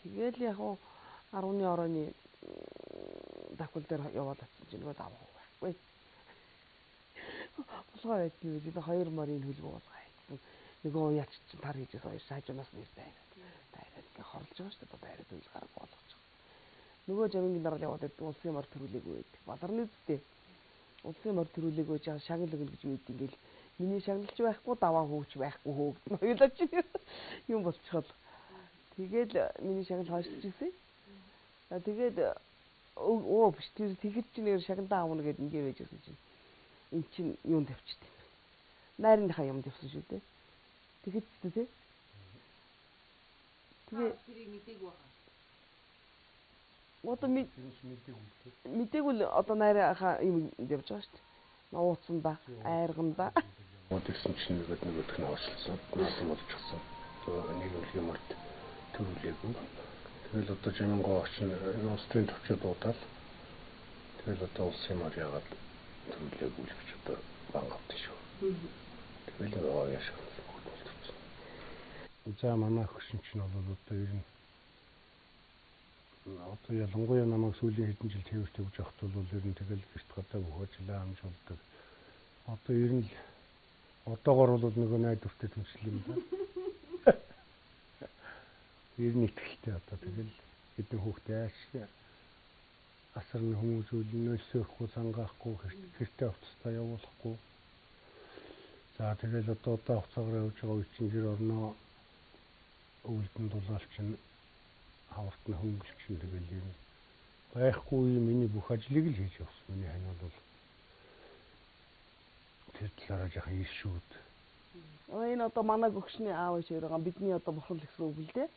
Тэгэл яг уу 10-ны оройны давхил дээр яваад очсон чинь нөгөө даваа байхгүй. Булгаа байдгийн үгүй л хоёр морийн хөлбөө булгаа хайцсан. Нөгөө яач чинь тар хийжээс хоёр хажуунаас нэр дайраад. Дайраад ингээ хорлож байгаа шүү дээ. Дайраад үйл гараг болгож байгаа. Нөгөө жамингийн дараа яваад байдаг улсын мор төрүүлээгүй байдаг. Баларны зүтэй. Улсын мор төрүүлээгүй жаа шагнал өгнө гэж үйд ингээл миний шагналч байхгүй даваа хүүч байхгүй хөөгдөн хоёулаа чи юм болчихол. Тэгээд миний шагнал хойшлж ирсэн. Тэгээд өө биш тэр тэгэхэд чи нэр шагналаа авна гэд ингээ байж байсан чинь эн чинь юм тавьчихд юм. Найрынхаа юм тавьсан шүү дээ. Тэгэхэд ч тий. Тэгээ тэрийг мдээгүй байгаа. Одоо мдээгүй л одоо найрынхаа юм явж байгаа шүү дээ. Нууцсанда, айрганда. Тэгсэн чинь нөгөөх нь хойшлсон. Наасан болчихсон. Нэг үлгийн морд төрүүлээгүй. Тэгэл одоо жамингоо очин улс төрийн төвчөө дуудаал. Тэгэл одоо улсын мор яагаад төрүүлээгүй л гэж одоо бан авдаг шүү. Тэгэл нөгөө яшиг бүгд болчихсон. За манай хөшин чинь бол одоо ер нь одоо ялангуяа намайг сүүлийн хэдэн жил тээвэр төвж явахт бол ер нь тэгэл гэрт гадаа бүх ажлаа амжуулдаг. Одоо ер нь л одоогор бол нөгөө найдвартай түншлэл юм да. Ер нь итгэлтэй одоо тэгэл хэдэн хүүхдээ ааш асарны хүмүүжүүл нөлсөхгүй сангаахгүй хэртэй хувцастай явуулахгүй. За тэгэл одоо одоо хугацаагаар явж байгаа үе чинь гэр орноо өвөлдөн дулаал чинь хаварт нь хөнгөлчин тэгэл юм байхгүй миний бүх ажлыг л хийж явсан. Миний хань бол тэр талаараа жаахан иршүүд. Энэ одоо манай гөгшний аав ээж хоёр байгаа. Бидний одоо бурхан л гэсэн үг л дээ.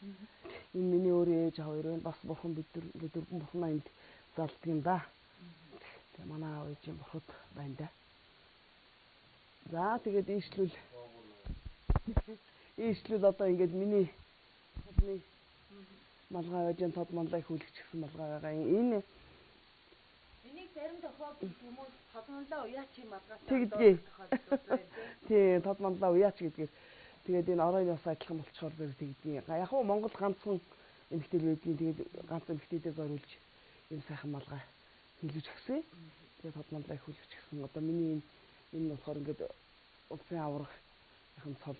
Энэ миний өөрийн ээж аав хоёр байна. Бас бурхан бид нар ингээд дөрвөн бурхнаа энд залдаг юм да. Тэгээ манай аав ээжийн бурхад байна да. За тэгээд ийшлүүл одоо ингээд миний малгай байж тод манлай их хүлэгч гэсэн малгай байгаа. Энэ энийг зарим тохиолдолд хүмүүс тод манлай уяач юм малгайтай тэгдгээ. Тийм, тод манлай уяач гэдгээр тэгээд энэ оройн бас адилхан болчоор зэрэг тэгдгийг. Яг хуу Монгол ганцхан эмэгтэй байдгийн тэгээд ганц эмэгтэйдээ зориулж ийм сайхан малгай хийлгэж өгсөн. Тэгээд тод манлай их хүлэгч гэсэн. Одоо миний энэ болохоор ингээд улсын аврах яхан цол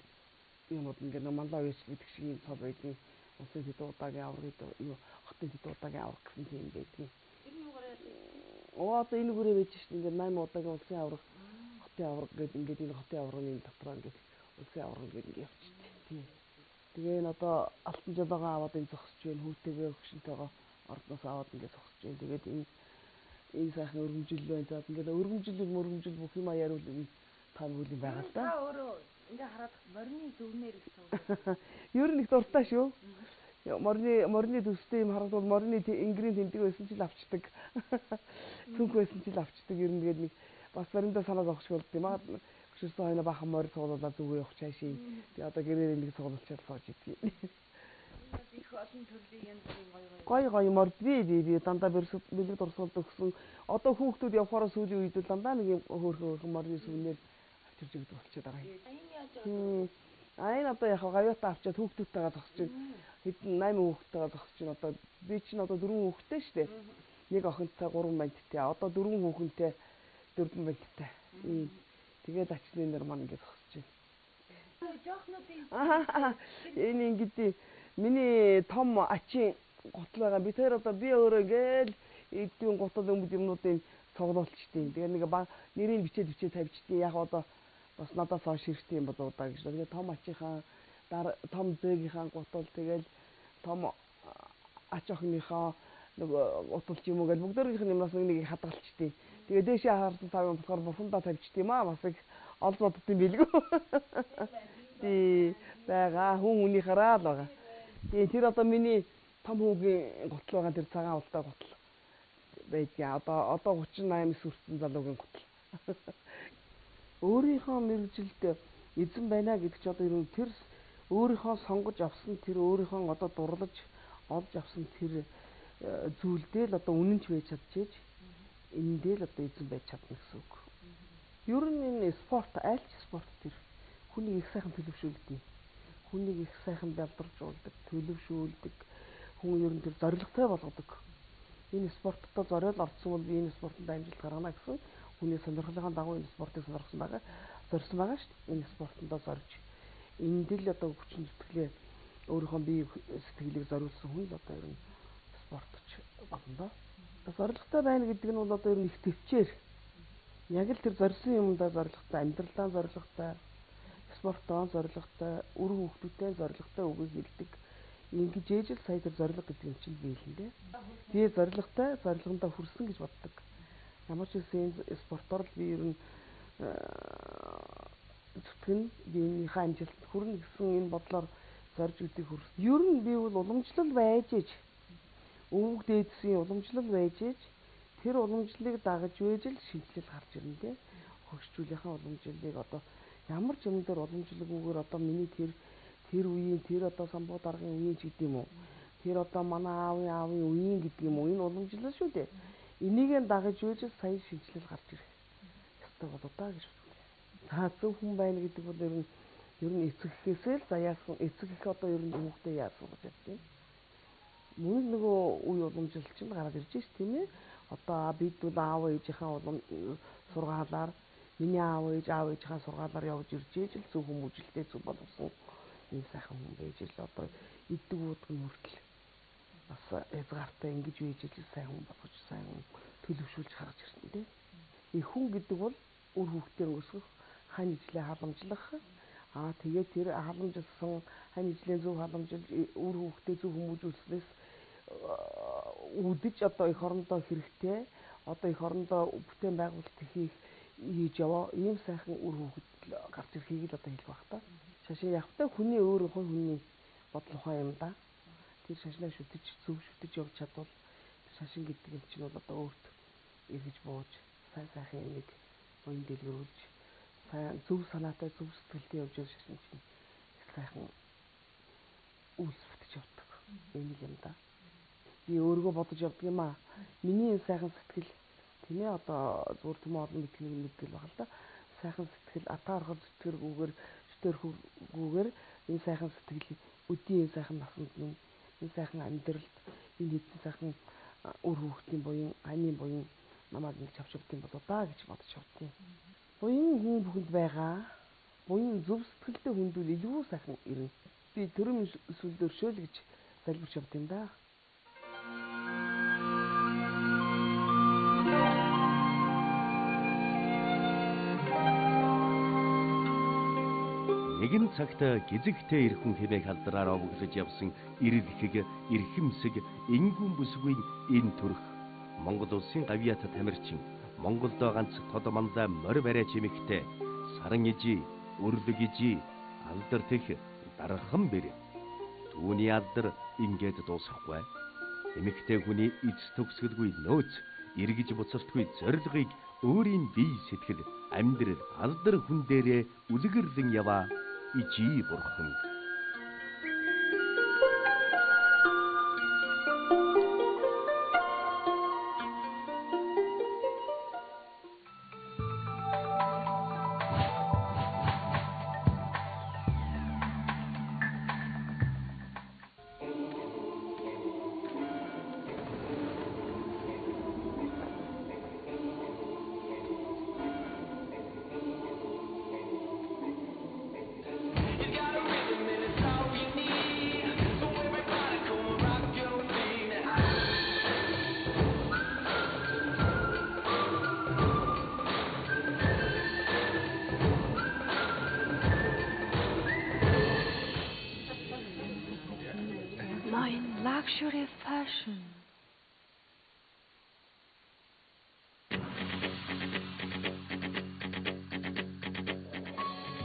юмуд ингээд манлай уяач гэдэг шиг ийм цол байдгийн. Улсын тэд удаагийн авраг юу хотын тэд удаагийн авраг гэсэн тийм байдгийн. Одоо энэ хүрээ байж шин ингээд 8 удаагийн улсын авраг хотын авраг гэдэг ингээд энэ хотын аврагын дотроо ингээд улсын авраг гэдэг ингээд явчихдаг. Тийм. Тэгээ энэ одоо алтан жолоогоо аваад энэ зогсож байна. Хүүтэйгээ өгшөнтэйгоо ордноос аваад ингээд зогсож байна. Тэгээд энэ сайхан өргөмжил байна. За ингээд өргөмжил бүх юм яриул та нүгэл юм байгаа л да. Та өөрөө ингээ хараад морины дүрнээр их суугаад. Ер нь их дуртай шүү. Морины төстэй юм харагдвал морины энгэрийн тэмдэг байсан ч л авчдаг. Цүнх байсан ч л авчдаг. Ер нь тэгээд нэг бас заримдаа санаа зовх шиг болд юм аа. Өчигдөр хоёна бахан морь цуглуулаад зүгээр явах чаашийн. Тэгээ одоо гэрээр нэг цуглуулчаад сууж идгийг. Их олон төрлийн янз бүрийн гоё гоё. Гоё гоё морь би дандаа бэлэг дурсгалд өгсөн. Одоо хүүхдүүд явхаараа сүүлийн үед дандаа нэг юм хөөрхөн морины сүнээр авчирч өгдөг болчиход байгаа юм. Энэ яаж байгаа? А энэ одоо яг гавьяатаа авчиад хүүхдүүдтэйгээ зогсож байна. Хэдэн 8 хүүхдтэйгээ зогсож байна. Одоо би чинь одоо 4 хүүхэдтэй шүү дээ. Нэг охинтой 3 мандтай. Одоо 4 хүүхэнтэй 4 мандтай. Тэгээд ачны нэр маань ингэ зогсож байна. Жоохнуудын энэ ингэдэй миний том ачийн гутал байгаа. Би тэр одоо би өөрөө ингээл эдийн гутал өмд юмнуудын цуглуулчдیں۔ Тэгээ нэг нэрийг бичээд тавьчдیں۔ Яг одоо бас надаас хойш хэрэгтэй юм болоо даа гэж. Тэгээ том ачийнхаа том зээгийнхаа гутал тэгэл том ач охиныхоо нөгөө гутал ч юм уу гэл бүгдээрийнх нь юмнаас нэг нэг хадгалчдیں۔ Тэгээ дээшээ харсан тав юм болохоор бурхандаа тавьчдیں юм аа. Бас их олж боддсон билгүү. Тий байгаа хүн хүнийхаараа л байгаа. Тий тэр одоо миний том хүүгийн гутал байгаа тэр цагаан ултай гутал байдгийн. Одоо 38 сүрсэн залуугийн гутал. Өөрийнхөө мэргэжилд эзэн байна гэдэг чи одоо ер нь тэр өөрийнхөө сонгож авсан тэр өөрийнхөө одоо дурлаж олж авсан тэр зүйлдээ л одоо үнэнч байж чадчихэж энэндээ л одоо эзэн байж чадна гэсэн үг. Ер нь энэ спорт аль ч спорт тэр хүнийг их сайхан төлөвшүүлдэг. Хүнийг их сайхан бялдаржуулдаг, төлөвшүүлдэг. Хүн ер нь тэр зоригтой болгодог. Энэ спорттой зориул орцсон бол би энэ спортод амжилт гаргана гэсэн хүний сонирхлынхаа дагуу энэ спортыг сонирхсон байгаа. Зорьсон байгаа шүү дээ. Энэ спортондоо зорж энд л одоо хүчин зүтгэлээ өөрийнхөө бие сэтгэлийг зориулсан хүн л одоо ер нь спортч болно доо. Зорилготой байна гэдэг нь бол одоо ер нь их төвчээр яг л тэр зорьсон юмдаа зорилготой, амьдралдаа зорилготой, спортоо зорилготой, үр хүүхдүүдтэй зорилготой үгийг хэлдэг. Ингэж ээж л сая тэр зорилго гэдэг юм чинь биелэн дээ. Би зорилготой, зорилгондоо хүрсэн гэж боддог. Ямар ч үсэн энэ спортоор л би ер нь зүтгэн биенийхээ амжилтанд хүрнэ гэсэн энэ бодлоор зорж үдийг хүрсэн. Ер нь би бол уламжлал байж ээж өвөг дээдсийн уламжлал байж ээж тэр уламжлалыг дагаж байж л шинжилэл гарч ирнэ дээ. Хөгжүүлийнхаа уламжлалыг одоо ямар ч юм дээр уламжлалгүйгээр одоо миний тэр үеийн тэр одоо самбуу даргын үеийн ч гэдэг юм уу. Тэр одоо манай аавын үеийн гэдэг юм уу. Энэ уламжлал шүү дээ. Энийг нь дагаж байж л сая шинжилэл гарч ирэх ёстой болоо да гэж бодсон. За зөв хүн байна гэдэг бол ер нь эцэг эхээсээ л заяасан эцэг их одоо ер нь хүүхдээ яасан гэж бодсон. Мөн нөгөө үе уламжлал чинь гараад ирж ш тийм ээ. Одоо бид бол аав ээжийнхээ улам сургаалаар миний аав ээжийнхээ сургаалаар явж ирж ээж л зөв хүмүүжлэлтэй зөв боловсон ийм сайхан хүн байж л одоо иддэг уудаг нь хүртэл бас хязгаартай ингэж байж л сайн хүн болгож сайн хүн төлөвшүүлж гаргаж ирсэн тийм. Их хүн гэдэг бол үр хүүхдээ өсгөх, хань ижлээ халамжлах. Аа тэгээд тэр халамжилсан хань ижлээ зөв халамжилж үр хүүхдээ зөв хүмүүжүүлснээс үүдэж одоо эх орондоо хэрэгтэй одоо эх орондоо бүтээн байгуулалт хийж яваа ийм сайхан үр хүүхэд гарч ирэхийг л одоо хэлэх байх та. Шашин яг та хүний өөрийнхөө хүний бодол ухаан юм да. Тэр шашнаа шүтэж зөв шүтэж явж чадвал шашин гэдэг юм чинь бол одоо өөрт эргэж бууж сайн сайхан юмыг буян дэлгэрүүлж сайн зөв санаатай зөв сэтгэлтэй явж байгаа шашин чинь их сайхан үйлс бүтэж явдаг. Энэ л юм да. Би өөрийгөө бодож явдаг юм аа. Миний энэ сайхан сэтгэл тийм ээ одоо зүгээр түмэн олон мэддэг мэддэг баг л да. Сайхан сэтгэл атаа орхол зүтгэргүүгээр зүтгэрхүүгээр энэ сайхан сэтгэл өдийн энэ сайхан насанд минь энэ сайхан амьдралд энэ хэдэн сайхан үр хүүхдийн буян анийн буян намайг ингэж авч явд юм болоо да гэж бодож явдیں۔ Буян хүн бүхэнд байгаа буян зөв сэтгэлтэй хүндүүл илүү сайхан ирнэ. Би төрийн сүлд өршөөл гэж залбирч явд юм да. Нэгэн цагт гизэгтэй эрхэн хэмээх алдраар овоглож явсан эрэлхэг, эрхэмсэг, энгүүн бүсгүй энэ төрх Монгол улсын гавьяат тамирчин, Монголдоо ганц тод манлай морь бариа чимэгтэй саран ижи, өрлөг ижи, алдар тех дархан бэр. Түүний алдар ингээд дуусахгүй. Эмэгтэй хүний эз төгсгөлгүй нөөц, эргэж буцалтгүй зорилгыг өөрийн бие сэтгэл, амьдрал, алдар хүн дээрээ үлгэрлэн яваа ижи бурхан. Luxury fashion.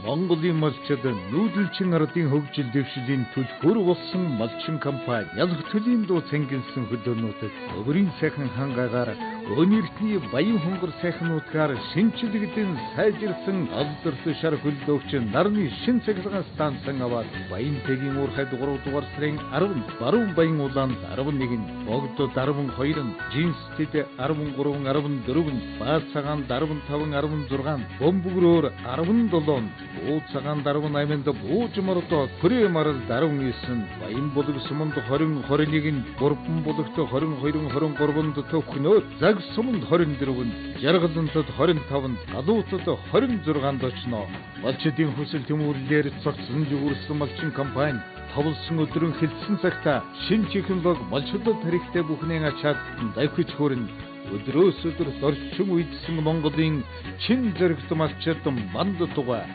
Монголын малчид нүүдэлчин ардын хөгжил дэвшлийн түлхүүр болсон малчин компани ялах төлийн дуу цэнгэнсэн хөдөөнүүдэд өврийн сайхан хангаагаар Өнөртний баян хонгор сайхан нутгаар шинчилэгдэн сайжирсан алдарт шар хөлдөөгч нарны шин цахилгаан станцан аваад Баянтэгийн уурхайд 3 дугаар сарын 10-нд, Баруун Баян улаанд 11-нд, Богдод 12-нд, Жинстэд 13, 14-нд, Баацагаанд 15, 16-нд, Бөмбөгрөөр 17-нд, Бууцагаанд 18-нд, Буужмордо Хүрээ маралд 19-нд, Баян булаг суманд 20, 21-нд, Бурбан булагт 22, 23-нд төвхнөө Цаг суманд 24-нд, Жаргалантад 25-нд, Галуутад 26-нд очно. Малчдын хүсэл тэмүүллээр цогцсон зүгүүрсэн малчин компани товлсон өдрөн хэлсэн цагта шин технологи малчлал тарихтай бүхнээ ачаад давхиж хөрнө. Өдрөөс өдөр орчин үйдсэн Монголын чин зэрэгт малчид манд тугай.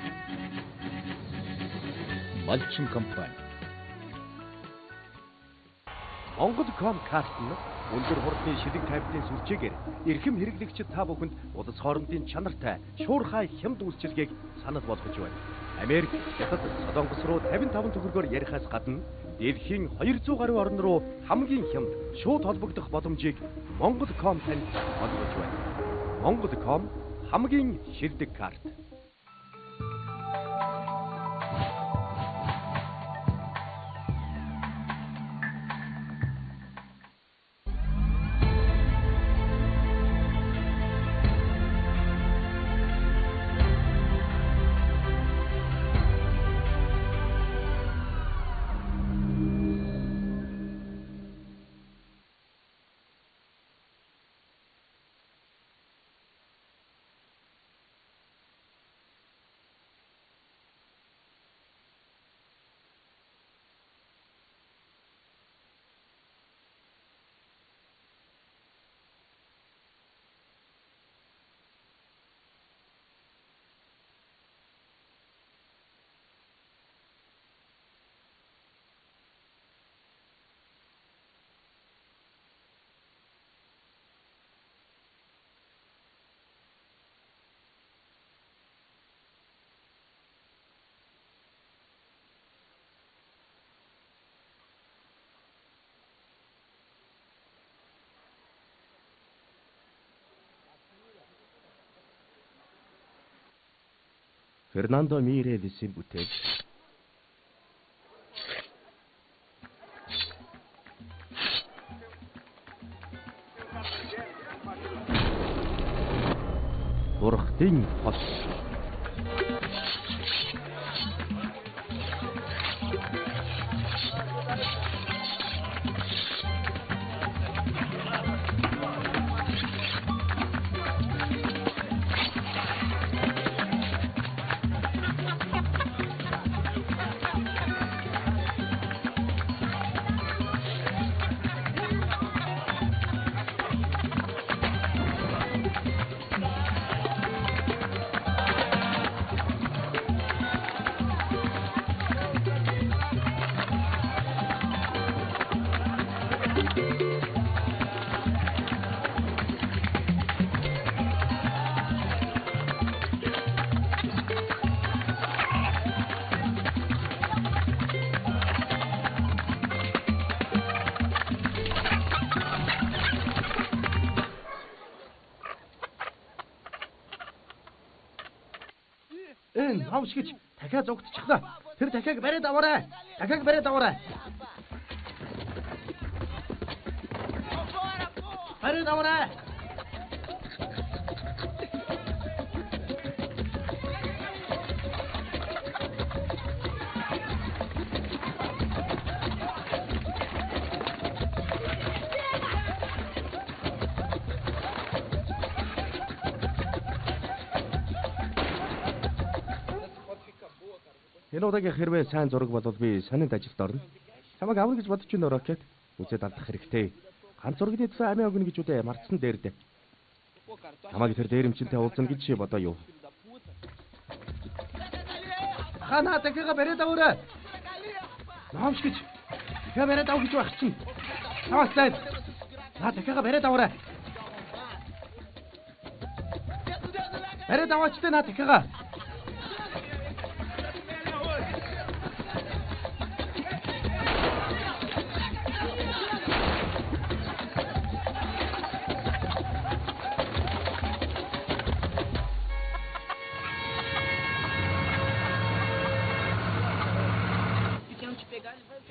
Малчин компани. Монголком карт нь өндөр хурдны шилэг кабелийн сүлжээгээр эрхэм хэрэглэгчид та бүхэнд улс хоорондын чанартай шуурхай хямд үйлчилгээг санал болгож байна. Америк, Хятад, Солонгос руу 55 төгрөгөөр ярихаас гадна дэлхийн 200 гаруй орн руу хамгийн хямд шууд холбогдох боломжийг Монголком танд олгож байна. Монголком хамгийн шилдэг карт. Фернандо Мирелесийн бүтээл Бурхтын хос. Номш гэж дахиад зугтчихлаа. Тэр дахиаг бариад аваарай. Дахиаг бариад аваарай. Бариад аваарай. Энэ удаагийн хэрвээ сайн зураг болвол би сонинд ажилд орно. Чамайг авна гэж бодож байна Рокет. Үзээд алдах хэрэгтэй. Ганц зургийн төлөө амиа өгнө гэж үдэ мартсан дээр дээ. Чамайг тэр дээрэмчинтэй уулзна гэж бодоо юу? Ханаа дахиага бариад аваарай. Номш гэж дахиад бариад ав гэж байх чинь. Чамаас зайд. Наа дахиага бариад аваарай. Бариад аваач тэ наа дахиага.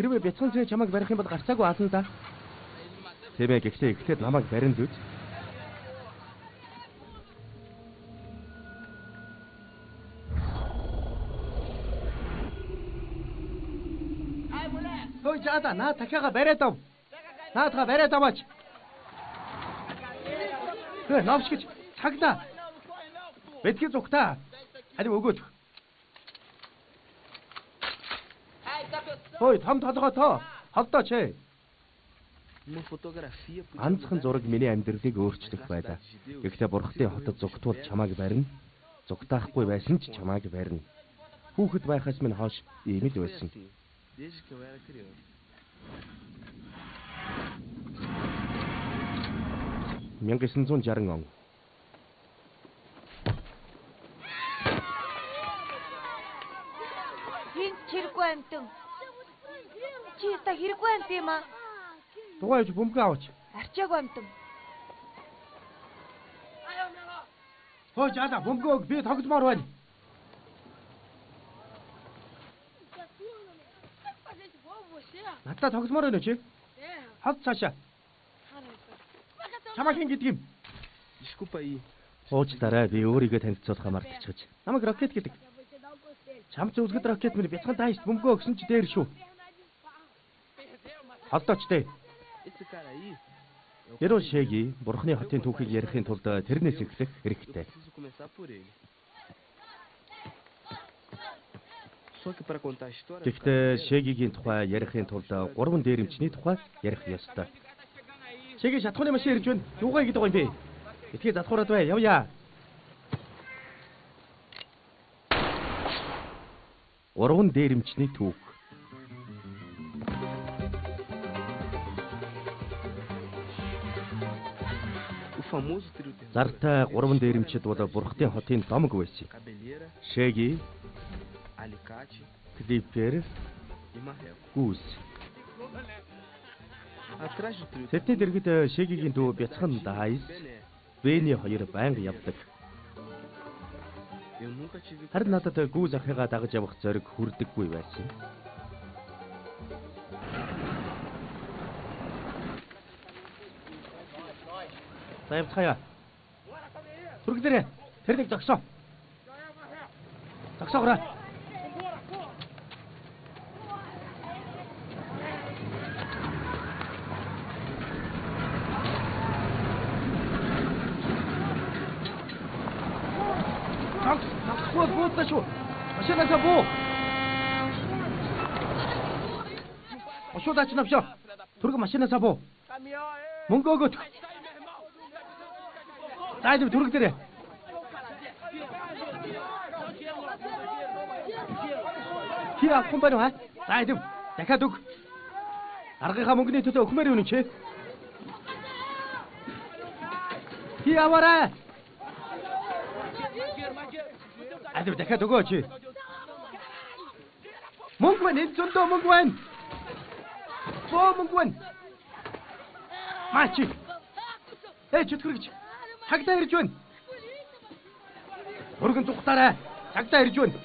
Хэрвээ бяцхан зээ чамайг барих юм бол гарцаагүй ална да. Тийм ээ, гэхдээ эхлээд намайг барин л үз. Хөөе жаада, наа дахиагаа бариад ав. Наадгаа бариад аваач. Хөө новш гэж цагнаа. Бэтгий зүгтаа. Харин өгөөд. Хөөе том толгой тоо. Холдооч ээ. Ганцхан зураг миний амьдралыг өөрчлөх байлаа. Гэхдээ бурхны хотод зүгтвал чамайг барина. Зүгтаахгүй байсан ч чамайг барина. Хүүхэд байхаас минь хойш ийм л байсан. Desde que eu era criança. 1960 он. Энд чирэггүй амтан. Чи яста хэрэггүй амт юм аа. Дугаа явж бөмбөгөө аваач. Арчаагүй амтан. Хөөе жаада, бөмбөгөө өг, би тогломоор байна. Надад тогломоор байна чи? Хол цаашаа. Чамаа хэн гэдэг юм? Desculpa aí. Уучлаарай, би өөрийгөө танилцуулахаа мартчихаж. Намайг Рокет гэдэг. Чам зөвлөгд Рокет минь бяцхан дайст бөмбөгөө өгсөн ч дээр шүү. Холдооч дээ. Esse cara aí, Ерөө Шеги бурхны хотын түүхийг ярихын тулд тэрнээс эхлэх eu хэрэгтэй. preciso começar por ele. Só que para contar a história do Гэхдээ cavaleiro, Шегигийн тухай ярихын тулд гурван дээрэмчний тухай ярих ёстой. Шеги шатхууны машин ирж байна. Юугаа гэдэг юм бэ? Битгий залхуураад бай. Явъя. Гурван дээрэмчний түүх. o famoso trio terror, Зартай гурван дээрэмчид бол бурхны хотын домог байсан. Cabeleira, Шеги, Alicate Клипер, e Marreco. Гүс. Atrás do trio Тэдний дэргэд Шегигийн дүү бяцхан Дайс, Bené. Бэни хоёр байнга явдаг. Eu nunca tive Харин надад гүз ахыгаа дагаж явах зориг хүрдэггүй байсан. За явцгаая. Түргэлээрээ. Тэр нэг зогсоо. Зогсоогоорой. Зогс, зогсохгүй бол буудлаа шүү. Машинаасаа буу. Бушуудаач навшоо. Түргэн машинаасаа буу. Мөнгө өгөөд. За идэв түрэг дээрээ. Чи авах юм байна уу? За идэв. Дахиад өг. Аргынхаа мөнгөний төлөө өгмөр юм чи. Чи аваарай. Аливаа дахиад өгөөч. Мөнгө байна, энэ зөндөө мөнгө байна. Бөө мөнгө байна. Мачи. Эй, чөтгөргч. Цагдаа ирж байна. Өргөн зүхтаарай. Цагдаа ирж байна.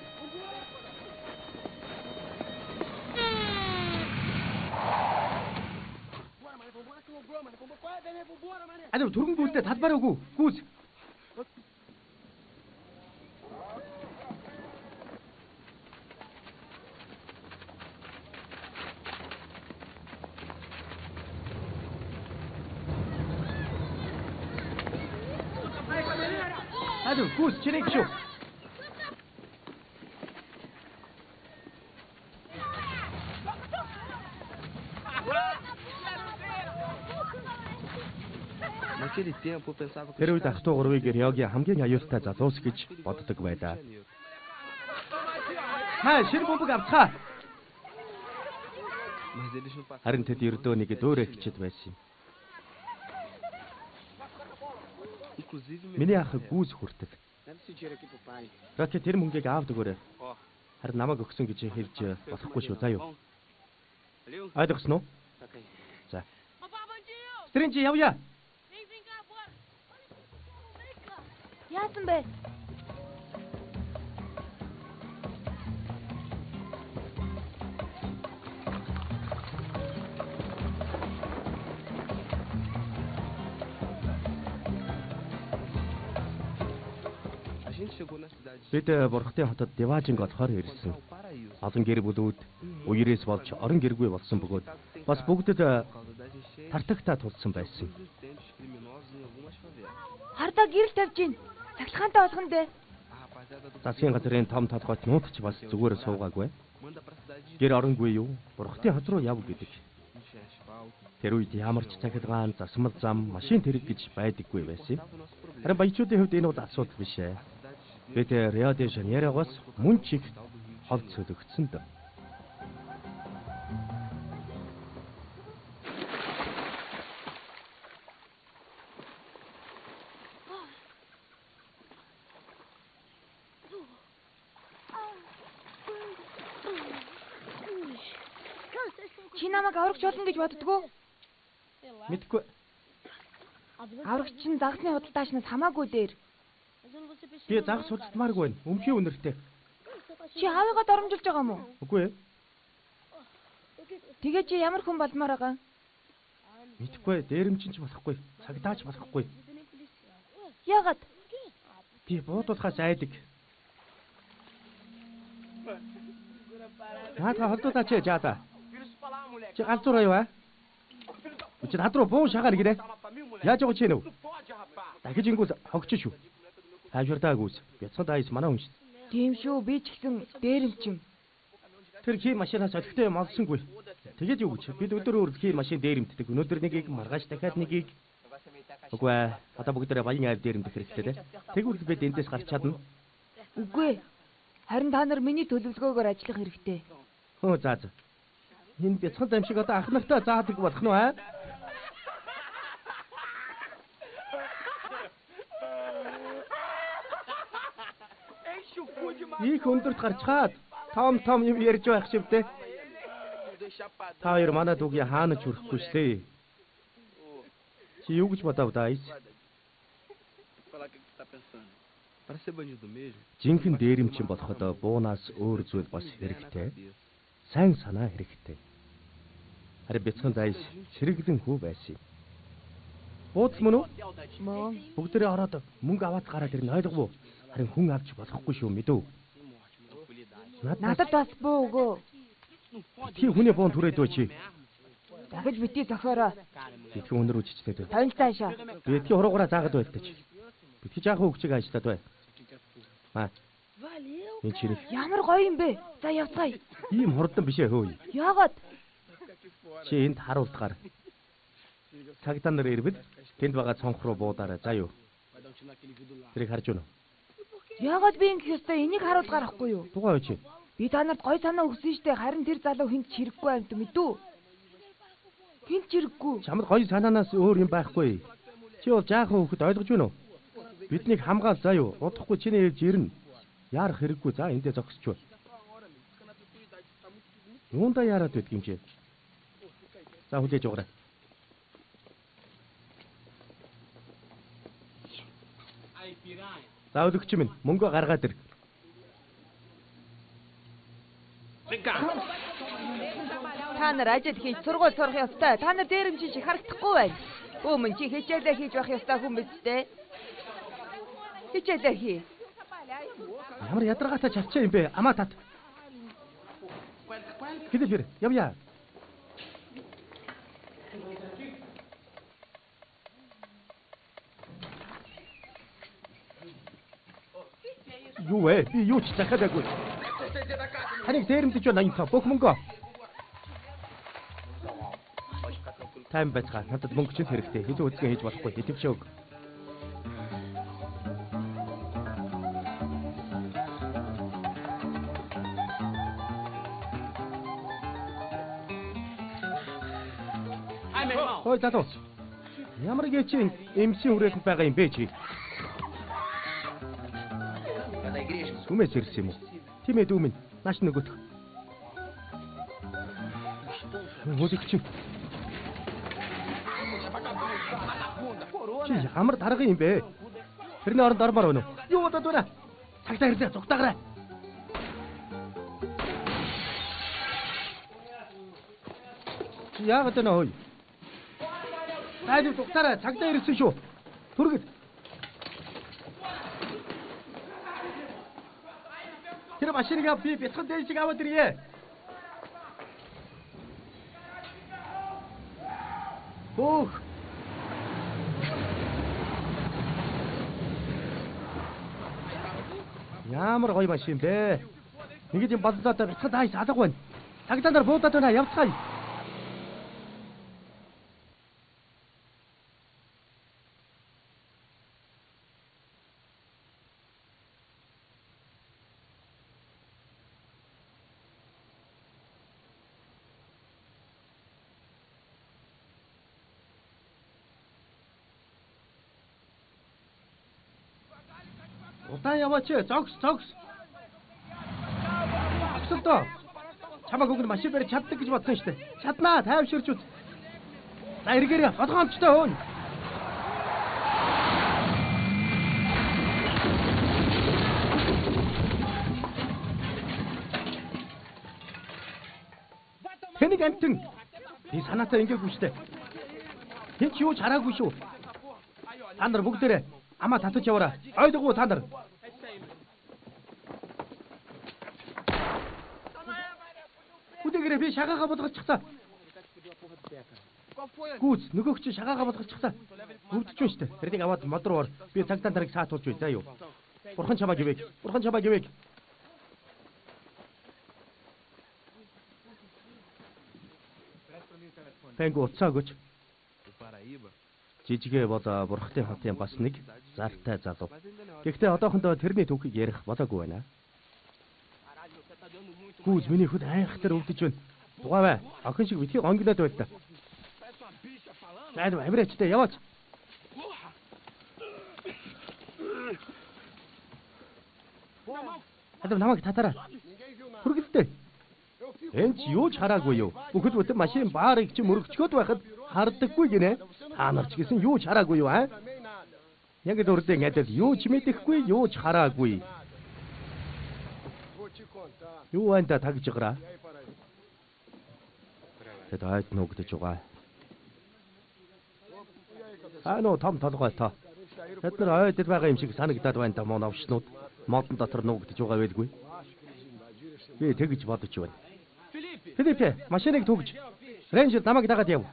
Аливаа түргэн гүйлдээ талбар үгүй. Гүйз. Аливаа гүйз чинийг шүү. Naquele tempo eu pensava que Тэр үед ах トゥ гурвыг Риогийн хамгийн аюултай залуус гэж боддог байлаа. Хаа шир бөмбөг авцгаа. Mas eles não passavam. Харин тэд ердөө нэг дөөрэгчд байсан юм. Inclusive meu Миний ах гүйз хүртэл. Dá esse dinheiro aqui pro pai. Рокет тэр мөнгийг аавд өгөөрэй. Ó, Харин намайг өгсөн гэж хэлж болохгүй шүү заа юу. valeu? Ойлгосон уу? Toca aí. За. Стрин чи явъя. Яасан бэ? Бид Бурхадын хотод Диваажинг олохоор ирсэн. Олон гэр бүлүүд үерээс болж орон гэргүй болсон бөгөөд бас бүгдэд тартагтаа тулсан байсан. Хардаа гэрэл тавьж гин. Цахилгаантай болгоно дээ. Засгийн газрын том толгойтнууд ч бас зүгээр суугаагүй. Гэр оронгүй юу? Бурхадын хот руу яв гэдэг. Тэр үед ямар ч цахилгаан, засмал зам, машин тэрэг гэж байдаггүй байсан юм. Харин баячуудын хувьд энэ бол асуудал биш ээ. Бид Рио де Жанейрогоос мөн ч их хол цөлөгдсөн дөө. Чи намайг аврагч болно гэж боддгоо? Мэдгүй. Аврагч нь загасны худалдаачнаас хамаагүй дээр. Би загас худалдмааргүй байна. Өмхий үнэртэй. Чи аавыгаа доромжилж байгаа юм уу? Үгүй ээ. Тэгээ чи ямар хүн болмоор байгаа? Мэдхгүй, дээрэмчин ч болохгүй, цагдаач болохгүй. Яагаад? Би буудуулахаас айдаг. Наадгаа холдуулаач ээ, жаада. Чи галзуураа юу аа? Чи над руу буун шагаар гинэ. Яаж байгаа чи нэ? Дахиж ингүүл хогч шүү. Тайвширдаа гүйс. Бяцхан дайс манай хүн шүү. Тийм шүү, би ч гэсэн дээрэмчин. Тэр хий машинаас олигтой юм олсонгүй. Тэгээд юу гэж? Бид өдөр өөр хий машин дээрэмддэг. Өнөөдөр нэгийг, маргааш дахиад нэгийг. Үгүй ээ. Одоо бүгдээрээ баян айв дээрэмдэх хэрэгтэй дээ. Тэгвэл бид эндээс гарч чадна. Үгүй. Харин та нар миний төлөвлөгөөгөөр ажиллах хэрэгтэй. Хөө за за. Энэ бяцхан дамшиг одоо ах нартай заадаг болох нь аа? Их өндөрт гарчхаад том том юм ярьж байх шивдээ. Та хоёр манай дүүгийн хаана ч хүрэхгүй шээ. Чи юу гэж бодов даа? Жинхэнэ дээрэмчин болоход буунаас өөр зүйл бас хэрэгтэй. Сайн санаа хэрэгтэй. Харин бяцхан дайс сэргэлэн хүү байсан юм. Буудал мөн үү? Мөн. Бүгдээрээ ороод мөнгө аваад гараад ирнэ ойлгов уу? Харин хүн авч болохгүй шүү мэдв. Надад бас буу өгөө. Битгий хүний буун түрээд бай чи. Дахиж битгий зохиороо. Битгий хүн рүү чичлээд бай. Тавин цаашаа. Битгий хуруугаараа заагаад байлтаж. Битгий жаахан хөвгчийг ажиллаад бай. Маа. Энэ чирэх. Ямар гоё юм бэ? За явцгаая. Ийм хурдан биш ээ хөөе. Яагаад? Чи энд харуулдгаар. Цагдаа нар ирвэл тэнд байгаа цонх руу буудаарай. За юу. Тэрийг харж байна уу? Яагаад би ингэх ёстой? Энийг харуул гарахгүй юу? Тугаа чи. Би та нарт гоё санаа өгсөн штэ. Харин тэр залуу хүнд хэрэггүй амьд мэдүү? Хүнд хэрэггүй. Чамд гоё санаанаас өөр юм байхгүй. Чи бол жаахан хүүхэд ойлгож байна уу? Биднийг хамгаал заа юу. Удахгүй чиний ээж ирнэ. Яарах хэрэггүй. За эндээ зогсчих. Юундаа яарад байдг юм чи? За хүлээж аваарай. За өлөгч минь мөнгө гаргаад ир. Та нар ажил хийж сургууль сурах ёстой. Та нар дээрэмчин шиг харагдахгүй байна. Бүүмэн чи хичээлээ хийж байх ёстой хүн биз дээ. Хичээлээ хий. Ямар ядаргаатай чавчаа юм бэ? Амаа тат. Хидэл хэр явъя. Юу вэ? Би юу ч захиалаагүй. Таныг дээрэмдэж байна 85 бүх мөнгөө. Тайм байцгаа. Надад мөнгө чинь хэрэгтэй. Илүү үзгэн хийж болохгүй. Идэвч өг. Хой залуу. Ямар гээч эмсийн хүрээлэнд байгаа юм бэ чи? Сүмээс ирсэн юм уу? Тийм ээ дүү минь. Нааш нөгөөх. Хөлөгч. Чи ямар дарга юм бэ? Тэрний оронд ормоор байна уу? Юу бодоод байна? Цагтаа ирлээ, зугтаагаарай. Чи яагаад байна хөөе? Тайлбар зугтаарай, цагтаа ирсэн шүү. Түргэл. Тэр машиныг ав, би бяцхан дээшийг аваад ирье. Хөөх. Ямар гоё машин бэ? Нэг юм боллоо да бяцхан дайс алга байна. Цагдаа нар буудаад байна, явцгаая. Удаан яваач, зогс, зогс. Зогсолдоо. Чамайг уг нь машин барьж чаддаг гэж бодсон шүү дээ. Чаднаа, тайвширч үз. За эргээрээ, болгоомжтой хөөн. Тэнийг амтэн. Би санаатай ингээгүү шүү дээ. Хэн ч юу ч хараагүй шүү. Та нар бүгдээрээ амаа татаж яваарай. Ойлгов уу та нар? Хүлээгээрээ би шагаагаа болгочихлаа. Гүүц нөгөөх чинь шагаагаа болгочихлаа. Өвдөж байна шүү дээ. Тэрнийг аваад мод руу ор. Би цагдаа нарыг саатуулж бай заа юу. Бурхан чамайг ивэг. Бурхан чамайг ивэг. Пэнгу уцаа өгөөч. Жижигэ бол Бурхатын хотын бас нэг зартай залуу. Гэхдээ одоохондоо тэрний түүхийг ярих болоогүй байна. Гүүз миний хөл айхтар өвдөж байна. Дугаавай. Охин шиг битгий гонгинод байл та. За амирачтай яваач. Хадам намайг татаарай. Хүргэлтэй. Энд ч юу ч хараагүй юу? Бүхэл бүтэн машин баарыг чи мөрөгчгөөд байхад хардаггүй гинэ. Та нар ч гэсэн юу ч хараагүй юу аа? Яг л урдын адил юу ч мэдэхгүй, юу ч хараагүй. Юу байна да тагж гараа. Тэд ойд нүгдэж байгаа. Аа нөө том толгой та. Тэд нар ойдод байгаа юм шиг санагдаад байна да муу новшнууд. Модон дотор нүгдэж байгаа байлгүй. Би тэгж бодож байна. Филиппе, машиныг түгж. Рейнджер намайг дагаад яв.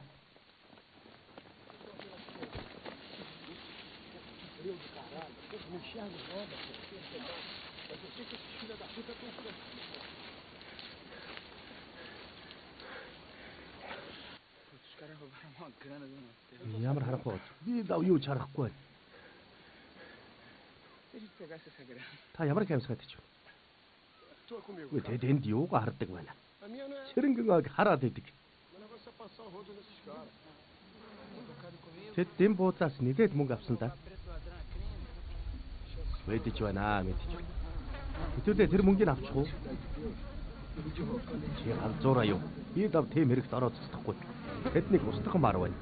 Ямар харахгүй. Би лав юу ч харахгүй. Та ямар хамсгаад ич вэ? Үгүй тэд энд юугаа хардаг байна? Цэрэнгэн ойг хараад идэг. Тэд дэм буудлаас нэлээд мөнгө авсан да. Мэдэж байна, мэдэж байна. Хэдүүлээ тэр мөнгийг авчих уу? Чи ганцаараа юу? Би лав тийм хэрэгт ороод цэцдэхгүй. Тэднийг устгамаар байна.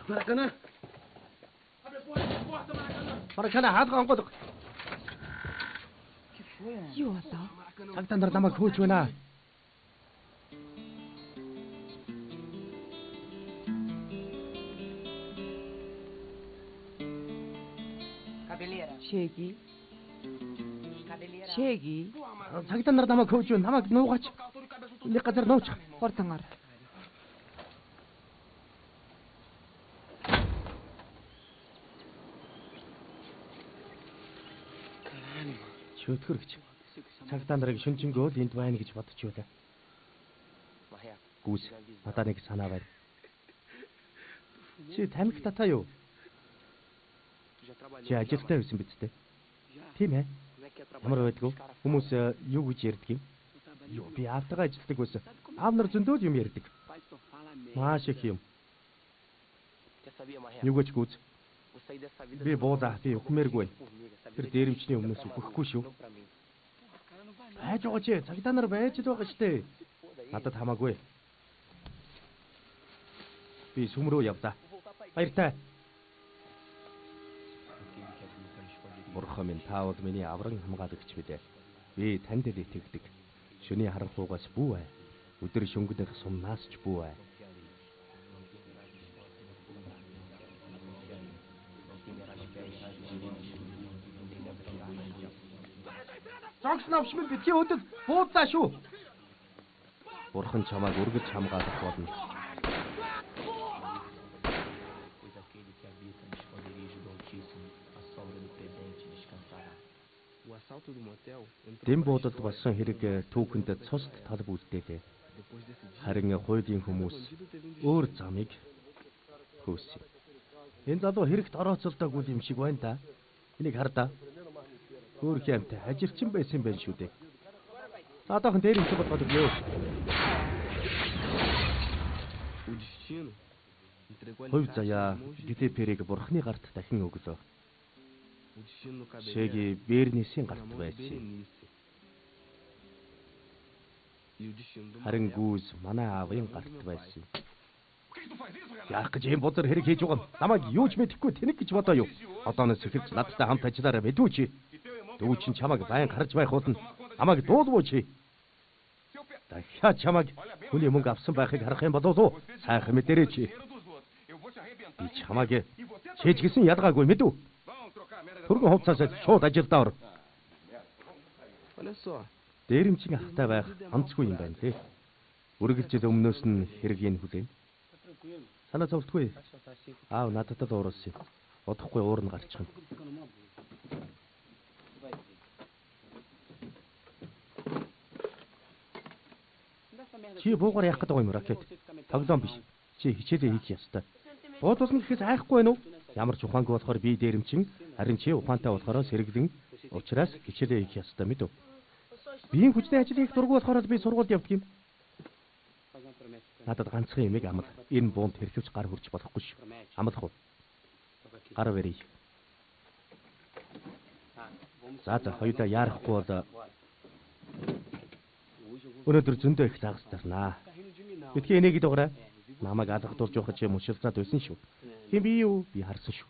Maracanã. Маракана хаалга онгойлго. Юу болов? Цагдаа нар намайг хөөж байна. Шеги. Шеги. Цагдаа нар намайг хөөж байна. Намайг нуугаач. Нэг газар нууч. Хурдан ор. Чөтгөр гэж. Цагдаа нарыг шүнжэнгөө л энд байна гэж бодож байлаа. Гүүс, надад нэг санаа байна. Чи тамхи татаа юу? Чи ажилтаа байсан биз дээ? Тийм ээ. Ямар байдгүй? Хүмүүс юу гэж ярьдаг юм? Юу, би аавтайгаа ажилтдаг байсан. Аав нар зөндөө л юм ярьдаг. Маш их юм. Юу гэж гүз? Би буулаа, би үхмээргүй. Тэр дээрэмчний өмнөөс үхэхгүй шүү. Байж байгаа чи, цагдаа нар байж л байгаа штэ. Надад хамаагүй. Би сүм рүү явлаа. Баяртай. Бурхан минь, та бол миний авран хамгаалагч билээ. Би танд л итгэдэг. Шөнийн харанхуйгаас бүү ай. Өдөр шөнгөнөх сумнаас ч бүү ай. Зогс навшмал битгий өдөл буудлаа шүү. Бурхан чамайг үргэлж хамгаалах болно. Дэм буудалд болсон хэрэг түүхэнд цусд тал үлдээлээ. Харин хуулийн хүмүүс өөр замыг хөөсөн. Энэ залуу хэрэгт орооцолдоогүй юм шиг байна да. Энийг хар да. Хөөх юмтай хажирчин байсан байх шүү дээ. За одоохон дээр юм шиг болгоод өглөө. Хувь заяа Глиперийг бурхны гарт дахин өглөө. Шеги Бернисийн гарт байсан. Харин гүйс манай аавын гарт байсан. Яах гэж ийм бузар хэрэг хийж байгаа юм? Намайг юу ч мэдэхгүй тэнэг гэж бодоо юу? Одооноос эхэлж надтай хамт ажиллаарай мэдүү чи. Дүү чинь чамайг байн харж байх болно. Намайг дуулвуу чи. Дахиад чамайг хүний мөнгө авсан байхыг харах юм болов уу? Сайхан мэдэрэй чи. Би чамайг чээж гисэн ялгаагүй мэдүү. Түргэн хувцасаа шууд ажилдаа ор. Дээрэмчин ахтай байх онцгүй юм байна тий. Үргэлжил өмнөөс нь хэргийг хүлээн. Санаа зовлтгүй. Аав надад л ууруулсан юм. Удахгүй уурна гарчихна. Чи буугаар яах гэдэг юм ракет? Тоглоом биш. Чи хичээлээ хийх ёстой. Буудуулна гэхээс айхгүй байна уу? Ямар ч ухаангүй болохоор би дээрэмчин, харин чи ухаантай болохоор сэргэлэн. Учираас хичээлээ хийх ёстой мэдв. Биеийн хүчний ажил хийх дургүй болохоор би сургуульд явдаг юм. Надад ганцхан юмыг амл. Энэ буунд хэрхэвч гар хүрч болохгүй шүү. Амлах уу? Гар барья. За за хоёулаа яарахгүй бол өнөөдөр зөндөө их загастарнаа. Битгий энийг дугаарай. Намайг алгадуулж явах чи мушилцаад байсан шүү. Хэн би юу? Би харсан шүү.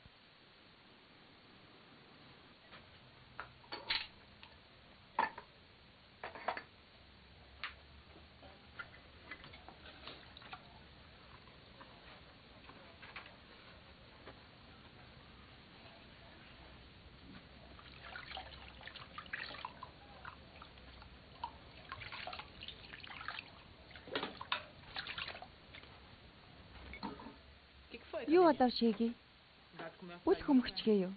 Юу болов шиги? Бүл хөмгчгээ юу?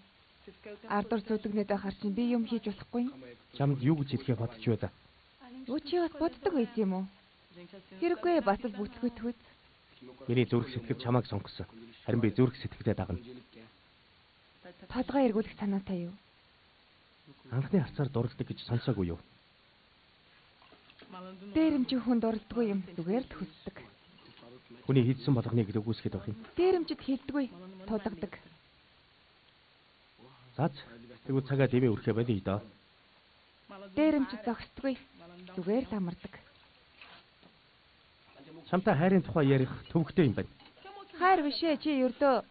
Ардуур зүдэгнэд байхаар чинь би юм хийж болохгүй. Чамд юу гэж хэлэхээ бодож байлаа. Өө чи бас боддог байсан юм уу? Хэрэггүй бас л бүтлгүүтгэв. Миний зүрх сэтгэл чамайг сонгосон. Харин би зүрх сэтгэлээ дагна. Толгой эргүүлэх санаатай юу? Анхны харцаар дурладаг гэж сонсоогүй юу? Дээрэмчин хүн дурладгүй юм. Зүгээр л хүсдэг. Хүний хийдсэн болгоныг л үгүйсгээд байх юм. Дээрэмчид хийддэггүй, тулгадаг. За тэгвэл цагаа дэмий өрхөө болиё доо. Дээрэмчид зогсдоггүй, зүгээр л амардаг. Чамтай хайрын тухай ярих төвөгтэй юм байна. Хайр биш ээ, чи ердөө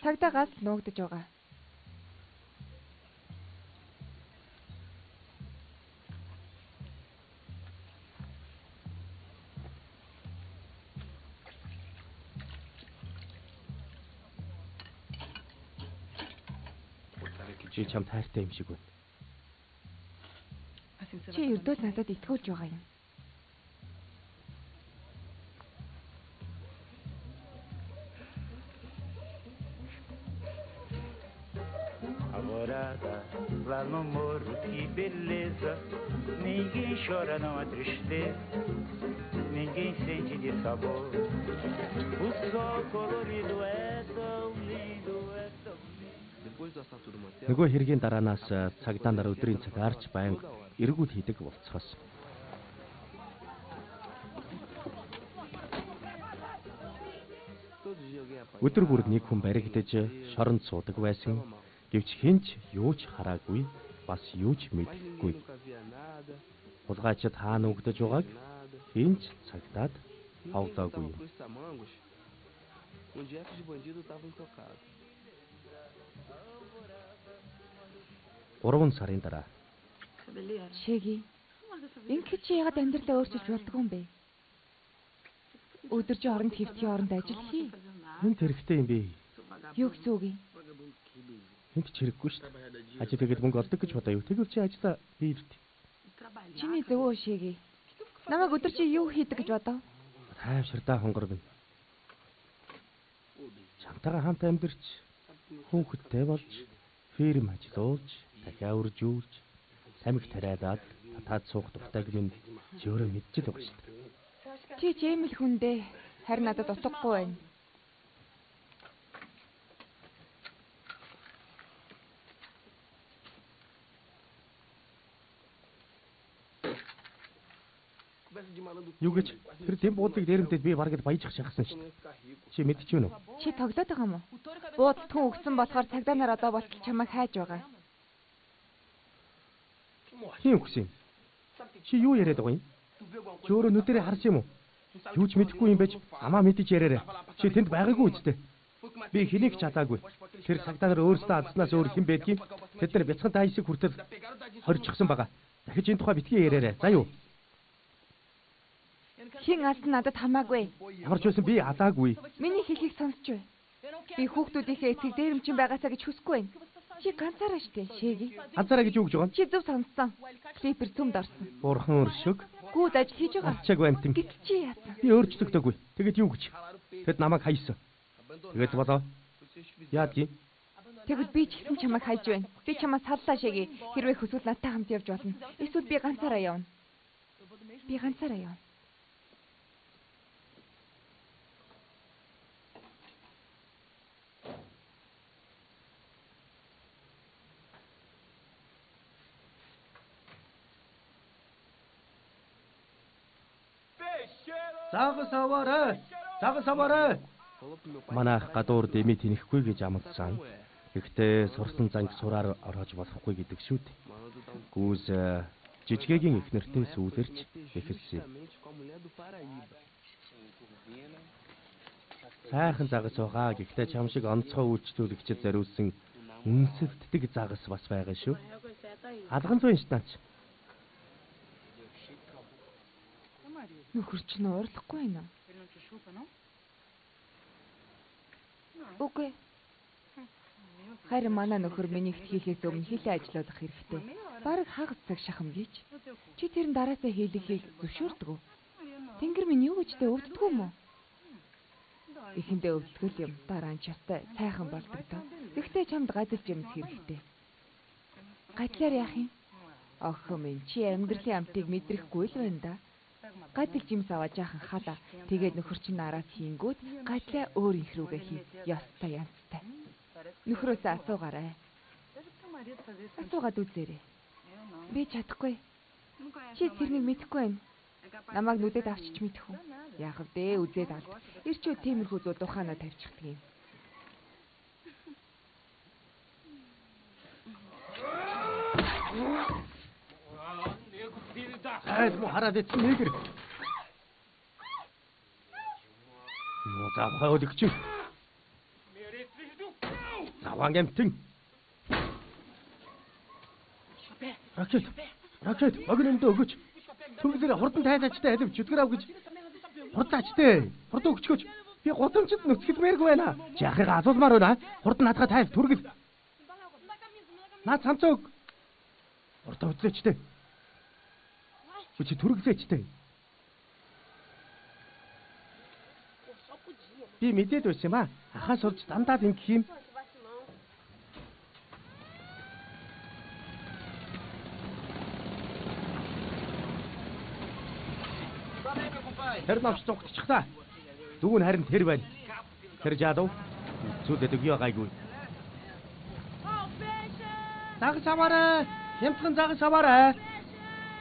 цагдаагаас нуугдаж байгаа. Чи чамд хайртай юм шиг байна. Чи ердөө л надад итгүүлж байгаа юм. Alvorada, lá no morro, que beleza. Ninguém chora, não há tristeza. Ninguém sente de sabor. O sol colorido é tão lindo, é tão lindo. Нөгөө хэргийн дараанаас цагдаа нар өдрийн цаг арч байнга эргүүл хийдэг болцгоос. Өдөр бүр нэг хүн баригдаж шоронд суудаг байсан. Гэвч хэн ч юу ч хараагүй, бас юу ч мэдэхгүй. Хулгайчид хаана үгдэж байгааг хэн ч цагдаад ховлоогүй. 3 сарын дараа. Шеги. Ингээд чи яагаад амьдралаа өөрчилж болдгоо юм бэ? Өдөржин оронд хэвтгийн оронд ажил хий. Энд хэрэгтэй юм бэ? Юу гэсэн үг юм? Энд ч хэрэггүй шүү дээ. Ажил хийгээд мөнгө олдог гэж бодоо юу? Тэгвэл чи ажлаа хийвд. Чиний зөв үү Шеги? Намайг өдөржин юу хийдэг гэж бодов? Тайвширдаа хонгор минь. Чамтайгаа хамт амьдарч, хүүхэдтэй болж, фирм ажилуулж, дахиа үржүүлж, тамхи тариалаад татаад суух дуртайг минь чи өөрөө мэдчихэл байгаа шүү дээ. Чи ч ийм л хүн дээ. Харин надад утгагүй байна. Юу гэж тэр дэм буудлыг дээрэмдээд би бараг л баяжих шахсан шүү дээ. Чи мэдчих юм уу? Чи тоглоод байгаа юм уу? Буудалд хүн өгсөн болохоор цагдаа нар одоо болтол чамайг хайж байгаа. Хин өгсөн юм? Чи юу яриад байгаа юм? Чи өөрөө нүдэрээ харсан юм уу? Юу ч мэдэхгүй юм байж амаа мэдэж яриарай. Чи тэнд байгаагүй үстэй. Би хэнийг ч алаагүй. Тэр цагдаа нар өөрсдөө алдснаас өөр хэн байдгийг тэд нар бяцхан тайсыг хүртэл хорчихсон байгаа. Дахиж энэ тухай битгий яриарай. За юу? Хин алсан надад хамаагүй. Ямар ч байсан би алаагүй. Миний хэлхийг сонсч бай. Би хүүхдүүдийнхээ эцэг дээрэмчин байгаасаа гэж хүсэхгүй байна. Чи ганцаараа штэ, Шеги. Ганцаараа гэж юу гэж байгаа юм? Чи зөв сонссон. Клипер сүмд орсон. Бурхан өршөг. Гүйд ажил хийж байгаа. Алчаагүй амтан. Гэтэл чи яасан? Би өөрчлөгдөөгүй. Тэгэд юу гэж? Тэд намайг хайсан. Тэгээд болоо. Яадгийн? Тэгвэл би ч гэсэн чамайг хайж байна. Би чамаас саллаа Шеги. Хэрвээ хүсвэл надтай хамт явж болно. Эсвэл би ганцаараа явна. Би ганцаараа явна. Загас аваарай. Загас аваарай. Манайх гадуур дэмий тэнэхгүй гэж амласан. Гэхдээ сурсан занг сураар ороож болохгүй гэдэг шүү дээ. Гүүз жижигэгийн их нэртэй сүүлэрч эхэлсэн юм. Сайхан загас байгаа. Гэхдээ чам шиг онцгой үйлчлүүлэгчид зориулсан үнсэлтдэг загас бас байгаа шүү. Алган зүйн шүү наач. Нөхөр чинь уурлахгүй байна уу? Үгүй. Харин манай нөхөр миний хийхээс өмнө хилээ ажилуулах хэрэгтэй. Бараг хагас цаг шахам гэж. Чи тэр нь дараасаа хийлэхийг зөвшөөрдөг үү? Тэнгэр минь юу гэжтэй өвддөг юм уу? Эхэндээ өвдгөл юм. Дараа нь частай сайхан болдог доо. Гэхдээ чамд гадалж юмс хэрэгтэй. Гадлаар яах юм? Охин минь чи амьдралын амтыг мэдрэхгүй л байна да. Гадал жимс аваа жаахан халаа. Тэгээд нөхөр чинь араас хийнгүүт гадлаа өөр инх рүүгээ хий. Ёстой янзтай. Нөхрөөсөө асуугаарай. Асуугаад үзээрэй. Би чадахгүй. Чи тэрнийг мэдэхгүй байна. Намайг нүдэд авчиж мэдэх үү? Яах вэ? Үзээд алд. Ирчүүд тиймэрхүү зүйл ухаанаа тавьчихдаг юм. Айл муу хараад ицсэн нэгэр. Юу завхаа өлөгч. Заван гэмтэн. Ракет. Ракет, богино өгөөч. Түнглэр хурдан тайлаачтай алив чөтгөр ав гэж. Хурдаачтай. Хурдан өгчгөөч. Би гудамжинд нүцгэлмээргүй байна. Чи ахыгаа асуулмаар байна. Хурдан наадгаа тайл түргэл. Наад самцаа өг. Хурдан үзээчтэй. Чи түргэлээчтэй. Би мэдээд байсан юм аа. Ахаас олж дандаа л ингэх юм. Тэр навч цугтчихлаа. Дүү нь харин тэр байна. Тэр жаалав. Зүйлээд өгье гайгүй. Загас аваарай. Хямдхан загас аваарай.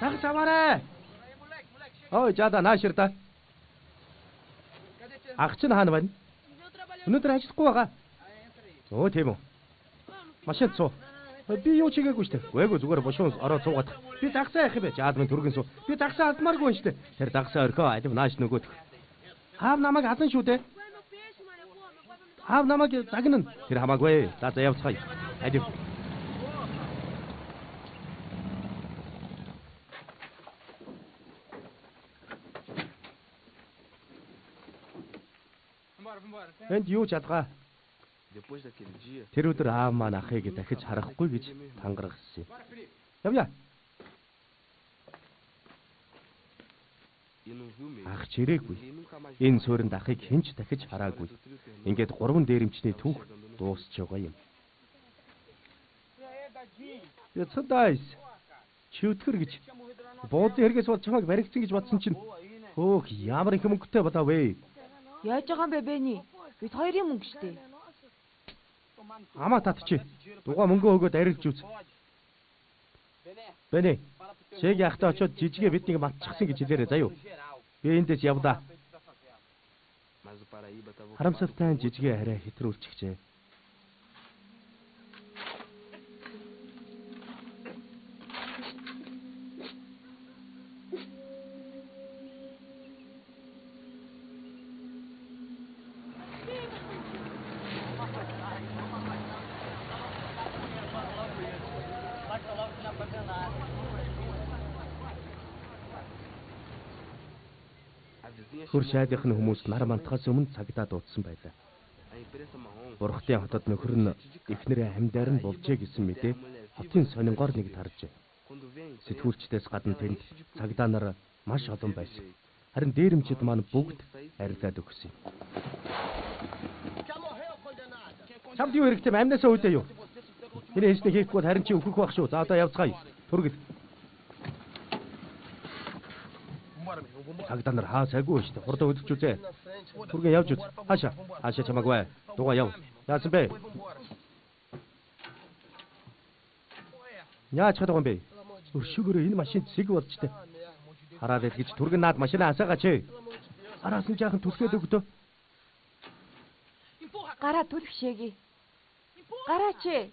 Загас аваарай. Ой, жаада наашир та. Ах чинь хаана байна? Өнөөдөр ажиллахгүй байгаа. Өө тийм үү. Машинд суу. Би юу ч хийгээгүй шүү дээ. Үгүй зүгээр бушуун ороо суугаад. Би дагсаа яах юм бэ? Жаал минь түргэн суу. Би дагсаа алдмааргүй юм шүү дээ. Тэр дагсаа орхио алив нааш нөгөөх. Аав намайг алан шүү дээ. Аав намайг загнана. Тэр хамаагүй. За за явцгаая. Алив. Энд юу ч алгаа. Тэр өдөр аав маань ахыг дахиж харахгүй гэж тангаргасан юм. Явъя. Ах ч ирээгүй. Энэ суурьнд ахыг хэн ч дахиж хараагүй. Ингээд 3 дээрэмчний түүх дуусч байгаа юм. Яцдайс. Чивтгэр гэж буудлын хэрэгээс бол чамайг баригдсан гэж бодсон чинь хөөх ямар их мөнгөтэй болоо вэ? Яаж байгаа юм бэ Бэни? Бид хоёрын мөнгө штэ. Амаа татчих. Дугаа мөнгө өгөөд арилж үз. Бэни. Шэг яхтаа очиод жижигээ биднийг матчихсан гэж хэлээрэй заяа. Би эндээс явлаа. Харамсалтай нь жижигээ арай хэтрүүлчихжээ. Хөр шайлынх нь хүмүүс нар мантахаас өмнө цагдаа дуудсан байлаа. Бурхтын хотод нөхөр нь эхнэрээ амьдаар нь булжээ гэсэн мэдээ хотын сонингоор нэг таржээ. Сэтгүүлчдээс гадна тэнд цагдаа нар маш олон байсан. Харин дээрэмчид маань бүгд арилаад өгсөн юм. Чамд юу хэрэгтэй амнасаа үүдээ юу? Энэ хийснийг хийхгүй бол харин чи өөхөх байх шүү. За одоо явцгаая. Түргэл. Цагдаа нар хаа сайгүй шүү дээ. Хурдан хөдөлж үзээ. Түргэн явж үз. Хаашаа. Хаашаа чамаагүй. Дугаа яв. Яасан бэ? Яаж чадах юм бэ? Өршөөгөөрөө энэ машин цэг болж тээ. Хараад ил гэж түргэн наад машинаа асаагаач. Араас нь жаахан түлхээд өгдөө. Гараа түлх шээгээ. Гараач.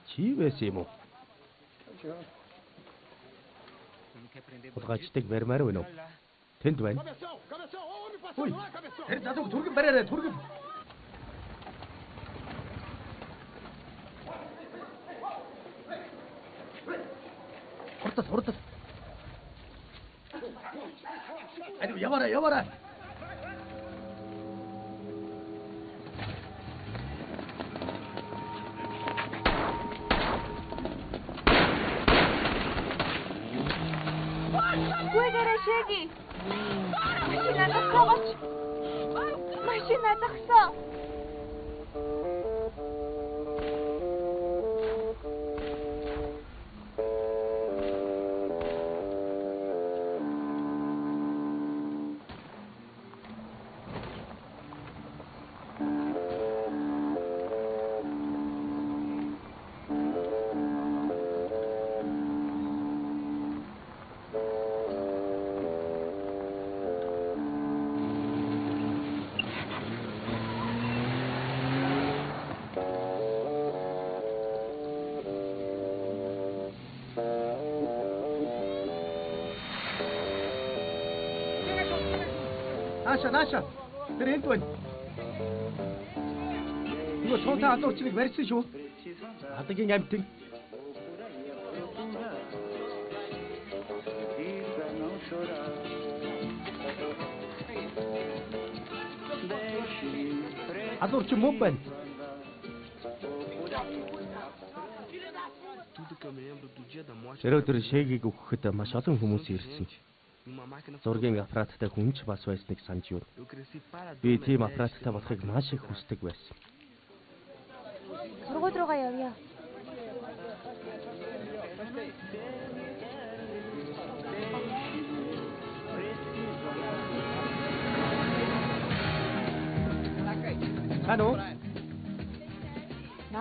Чи байсан юм уу? Хулгайчдыг барьмаар байна уу? Тэнд байна. Ой, тэр залууг түргэн бариарай, түргэн. Хурдас, хурдас. Алив яваарай, яваарай. Гүйгээрээ шээги. Машина зогсоогооч. Машина зогсоо. Нааша, нааша. Тэр энд байна. Нөгөө цуунтай алуурчныг барьсан шүү. Адагийн амьтан. Алуурчин мөн байна. Тэр өдөр шэгийг өгөхэд маш олон хүмүүс ирсэн. Зургийн аппараттай хүн ч бас байсныг санаж юу. Би тийм аппараттай болохыг маш их хүсдэг байсан. Сургууль руугаа явъя. Тань уу?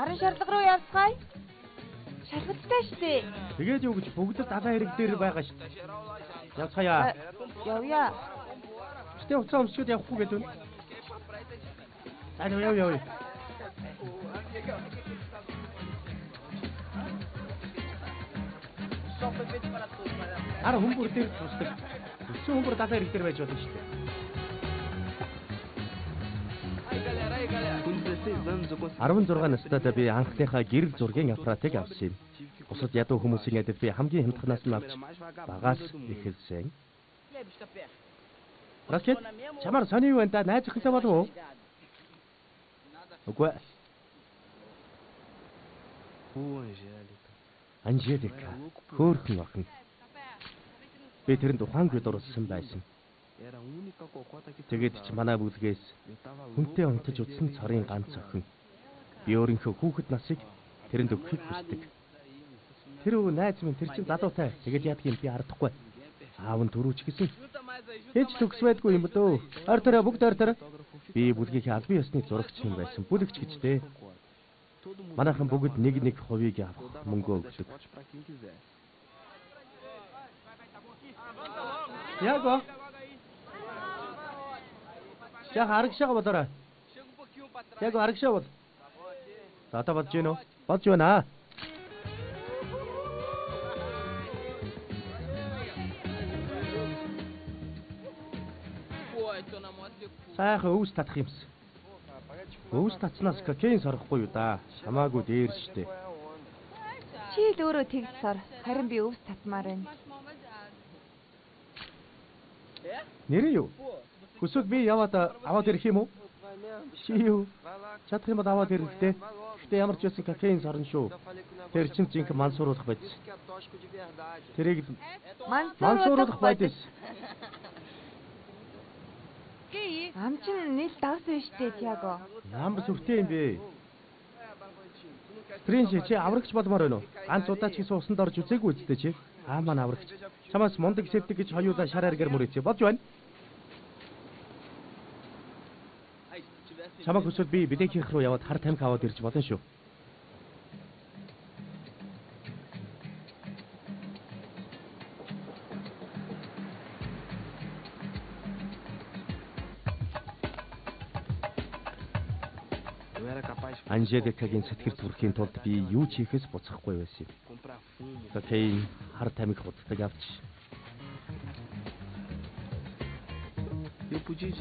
Наран шарлага руу явцгаая. Шалгалтай штэ. Тэгээд юу гэж бүгд л далайн хэрэг дээр байгаа штэ. Явцгаая. Явъя. Гэтэ уцаа өмсчүүд явахгүй гэдэг нь. За яв яв. Ара хүмүүр дээр тусдаг. Өссөн хүмүүр далайн хэрэг дээр байж болно штэ. 16 настайдаа би анхныхаа гэрэл зургийн аппаратыг авсан юм. Бусад ядуу хүмүүсийн адил би хамгийн хямдханаас нь авч багаас эхэлсэн. Ракет, чамаар сони юу байна да? Найз охинтой болов уу? Үгүй. Анжелика, хөөрхөн охин. Би тэрэнд ухаангүй дурлсан байсан. Тэгээд ч манай бүлгээс хүнтэй унтаж утсан цорын ганц охин. Би өөрийнхөө хүүхэд насыг тэрэнд өгөхийг хүсдэг. Тэр өө найз минь тэр чинь залуутай. Тэгээд яадаг юм би харахгүй. Аав нь түрүүч гэсэн. Ээж төгс байдгүй юм дөө. Ойр төрөө бүгд ойр төрөө. Би бүлгийнхээ албан ёсны зурагч юм байсан. Бүлэгч гэж дээ. Манайхан бүгд нэг нэг хувийг авах мөнгө өгдөг. Яг Яг арагшаага болоорой. Яг арагшаа бол. За одоо болж гинөө? Болж байна. Сайхан өвс татах юмс. Өвс татснаас кокаин сорохгүй юу да. Шамаагүй дээр штэ. Чи л өөрөө тэгж сор. Харин би өвс татмаар байна. Нэрээ юу? Хүсвэл би яваад аваад ирэх юм уу? Чи юу? Чадах юм бол аваад ирэхтэй. Гэхдээ ямар ч байсан кокаин сорно шүү. Тэр чинь жинхэнэ мансууруулах бодис. Тэрийг л мансууруулах бодис. Ам чинь нийл давсан биш үү, Тиаго? Ямар сүртэй юм бэ? Тринш чи аврагч болмоор байна уу? Ганц удаа ч гэсэн усанд орж үзээгүй үсттэй чи. Аа маань аврагч. Чамаас мундаг сэвдэг гэж хоёулаа шар аргаар мөрөөцөө. Болж байна. Чамайг хүсвэл би билекийнх рүү яваад хар тамхи аваад ирж болно шүү. Анжеликагийн сэтгэл зүрхийн тулд би юу ч хийхээс буцахгүй байсан юм. Кокаин, хар тамхи худалдаг авч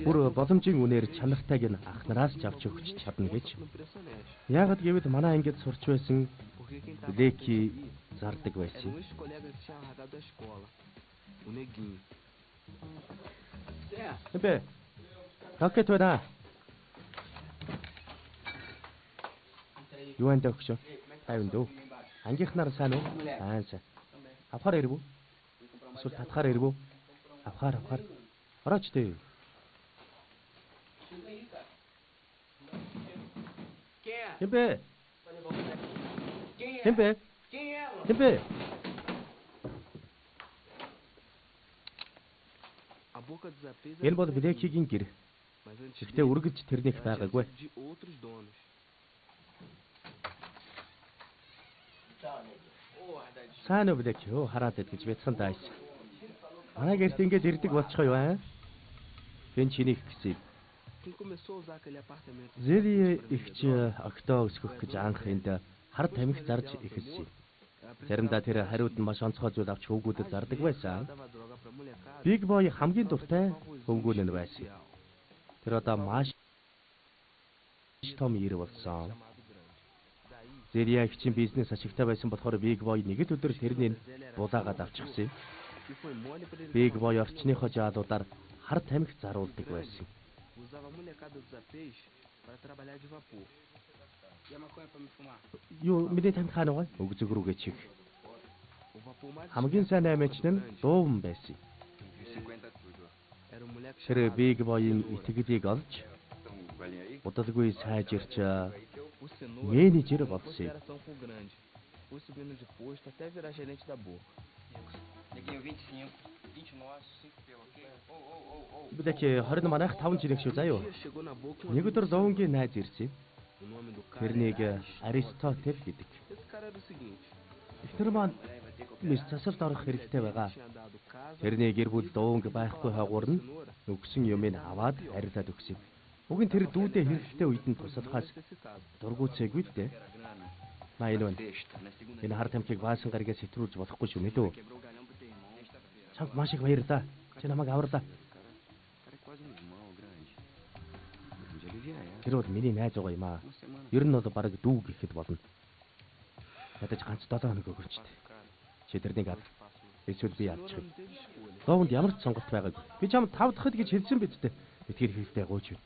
бүр боломжийн үнээр чанартайг нь ах нараас ч авч өгч чадна гэж. Яагаад гэвэл манай ангид сурч байсан Леки зардаг байсан. Бэ. Ракет байна. Юу энэ дөгшөө? 50 дөө. Ангийнхнаар сайн уу? Сайн сайн. Авахар ирв үү? Эсвэл татахаар ирв үү? Авахар авахар. Орооч дээ. Хэн бэ? Хэн бэ? Хэн бэ? Энэ бол Блекигийн гэр. Гэхдээ үргэлж тэрнийх байгаагүй. Сайн уу Блеки? Өө хараад байд гэж бяцхан дааш. Манай гэрт ингэж ирдэг болчихоо юу аа? Хэн чинийх гэсэн юм. Зели ихч октоо өсгөх гэж анх энд хар тамхи зарж эхэлсэн юм. Заримдаа тэр хариуд нь маш онцгой зүйл авч хөвгүүдэд зардаг байсан. Big Boy хамгийн дуртай хөвгүүн нь байсан. Тэр одоо маш том ир болсон. Зелия ихчийн бизнес ашигтай байсан болохоор Big Boy нэг л өдөр тэрнийг булаагаад авчихсан юм. Big Boy орчныхоо жаалуудаар хар тамхи заруулдаг байсан. Юу миний тамхи хаана вэ? Өг зүг рүүгээ чиг. Хамгийн сайн аймаач нь дууван байсан. Тэр Big Boy-ийн итгэлийг олж удалгүй сайжирч менежер болсон юм. Бид 20 манайх 5 жирэг шүү заа юу. Нэг өдөр Ловнгийн найз ирсэн юм. Тэрнийг Аристотель гэдэг. Эхнэр маань мис засалд орох хэрэгтэй байгаа. Тэрний гэр бүл дуунг байхгүй хаагуур нь өгсөн юмыг аваад арилаад өгсөн юм. Уг нь тэр дүүдээ хэрэгтэй үед нь туслахаас дургуутсээгүй л дээ. Маа энэ байна. Энэ хар тамхиг баасан гаригаас хэтрүүлж болохгүй шүү мэдүү. Чамд маш их баярлалаа. Чи намайг аварлаа. Тэр бол миний найз байгаа юм аа. Ер нь бол бараг дүү гэхэд болно. Ядаж ганц 7 хоног өгөөч дээ. Чи тэрнийг ал. Эсвэл би алчих юм. Ловонд ямар ч сонголт байгаагүй. Би чамд 5 дахь гэж хэлсэн биз дээ. Битгийр хэлтэй гуйж байна.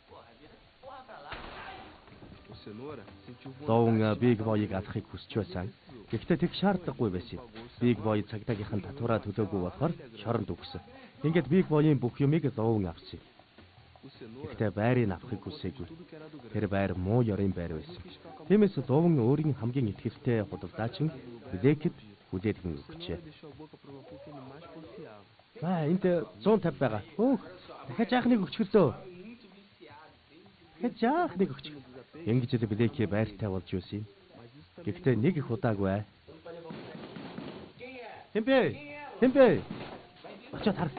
Ловон Big Boy-ыг алахыг хүсч байсан. Гэхдээ тэг шаардлагагүй байсан юм. Big Boy цагдаагийнхан татвараа төлөөгүй болохоор шоронд үгсэн. Ингээд Big Boy-ийн бүх юмыг Ловон авсан юм. Гэхдээ байрыг авахыг хүсээгүй. Тэр байр муу ёрын байр байсан. Тиймээс Ловон өөрийн хамгийн итгэлтэй худалдаачин Блэкэд хүлээлгэн өгчээ. Аа, энд 150 байгаа. Хөөх, дахиад жаахныг өгчгөлөө. Дахиад жаахныг өгч. Ингэж л Блэки байртай болж байсан юм. Гэхдээ нэг их удаагүй. Хэн бэ? Хэн бэ? Очоод хар.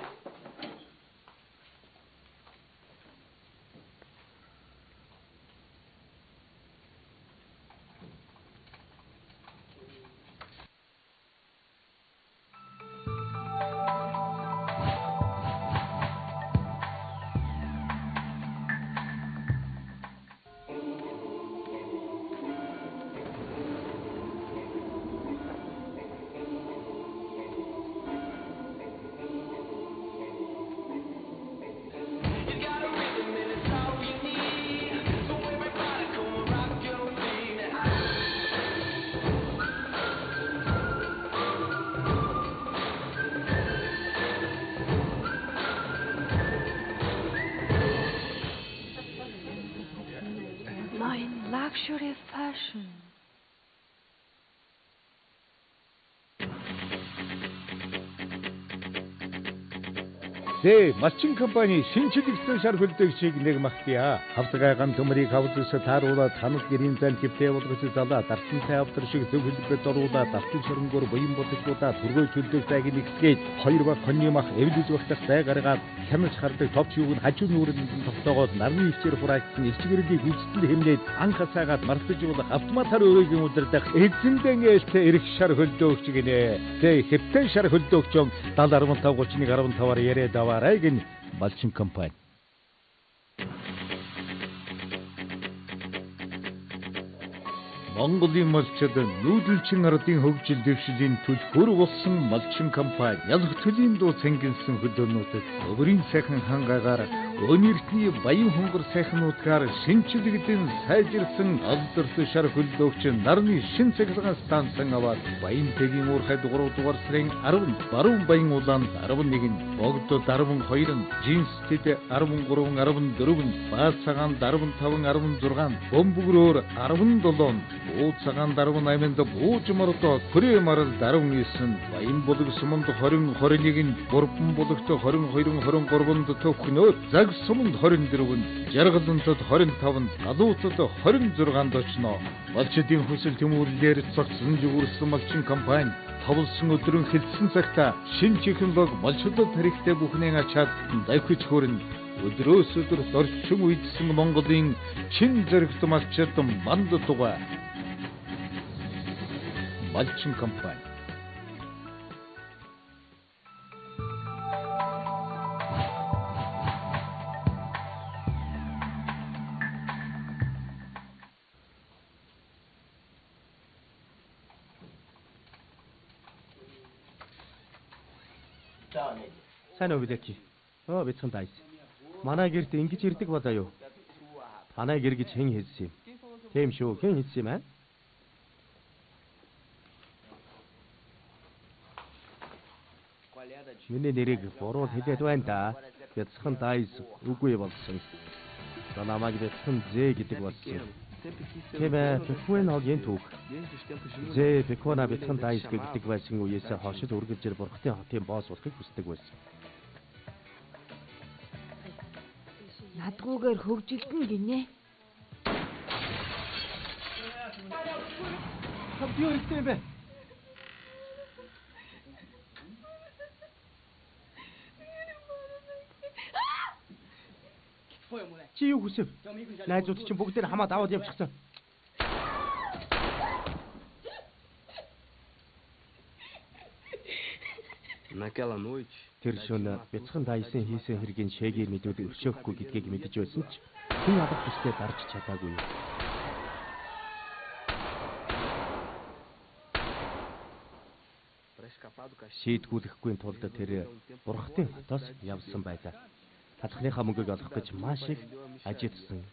Luxury fashion. Зэ малчин компани шинэчлэгдсэн шар хөлдөөгчийг нэг магтъя. Хавтгай гам төмрийг хавдас тааруулаад ханал гэрийн зайн хэвлээ болгож залаа дарсантай авдар шиг зөв хөлбөд оруулаад алтан шоронгоор буян бодожгуудаа түргөөж хөлдөөх зайг нэгсгээд хоёр баг хоньны мах эвлэж багтах зай гаргаад хянаж хардаг товч юуг нь хажуу нүүрэнд нь тогтоогоод нарны ичээр хураагдсан элчгэрлийг гүйцэтгэл хэмнээд анх хасаагаад мартаж болох автоматар өрөөгийн удирдах эзэндэн ээлтэй эрх шар хөлдөөгч гинэ. Зэ хэвтэн шар хөлдөөгчөн 70 15 31 15-аар яриад аваа. Арайг малчин компани. Монголын малчид нүүдэлчин ардын хөгжил дэвшлийн түлхүүр болсон малчин компани ялах төлийн дуу цэнгэнсэн хөдөөнүүдэд өвөрийн сайхан хангаагаар өн эртний баян хонгор сайхнуудгаар шинэчлэгдэн сайжирсан алдарт шар хөлдөөгч нарны шин цахилгаан станцан аваад Баянтэйгийн уурхайд 3 дугаар сарын 10-нд Баруун Баян улаанд 11-нд Богдод 12-нд Жинстэд 13 14-нд Баал цагаанд 15 16-нд Бөмбөгрөөр 17-нд Буу цагаанд 18-нд Бууж мордоо Хүрээ маралд 19-нд Баян булаг суманд 20 21-нд Бурбан булагт 22 23-нд Төвхнөө Цаг суманд 24-нд Жаргалантад 25-нд Галуутад 26-нд очно. Малчдын хүсэл тэмүүллээр цогцсон зүгүүрсэн малчин компани товлсон өдрөн хэлсэн цагта шинэ технологи малчдад хэрэгтэй бүхнээ ачаад давхиж хөрнө. Өдрөөс өдөрт орчин үйдсэн Монголын чин зэрэгт малчид манд тугай. Малчин компани. Сайн уу Блэки? Оо бяцхан дайс. Манай гэрт ингэж ирдэг болоо юу? Танай гэр гэж хэн хэлсэн юм? Тийм шүү, хэн хэлсэн юм аа? Миний нэрийг буруу хэлээд байна да. Бяцхан дайс үгүй болсон. За намайг бяцхан Зэ гэдэг болсон. Тийм ээ, Пекуэногийн түүх. Зэ Пекуна бяцхан дайс гэдэг байсан үеэсээ хойш л үргэлжээр Бурхны хотын босс болохыг хүсдэг байсан. Надгүйгээр хөгжилдөн гинэ. Чамд юу хэрэгтэй юм бэ? Чи юу хүсэв? Найзууд чинь бүгдээр хамаад аваад явчихсан. Тэр шөнө бяцхан дайсан хийсэн хэргийн шэгийг мэдвэл өршөөхгүй гэдгийг мэдэж байсан ч хүн алах хүслээ дарж чадаагүй. Шийтгүүлэхгүй тулд тэр Бурхтын хотоос явсан байлаа. Талхныхаа мөнгийг олох гэж маш их ажилласан.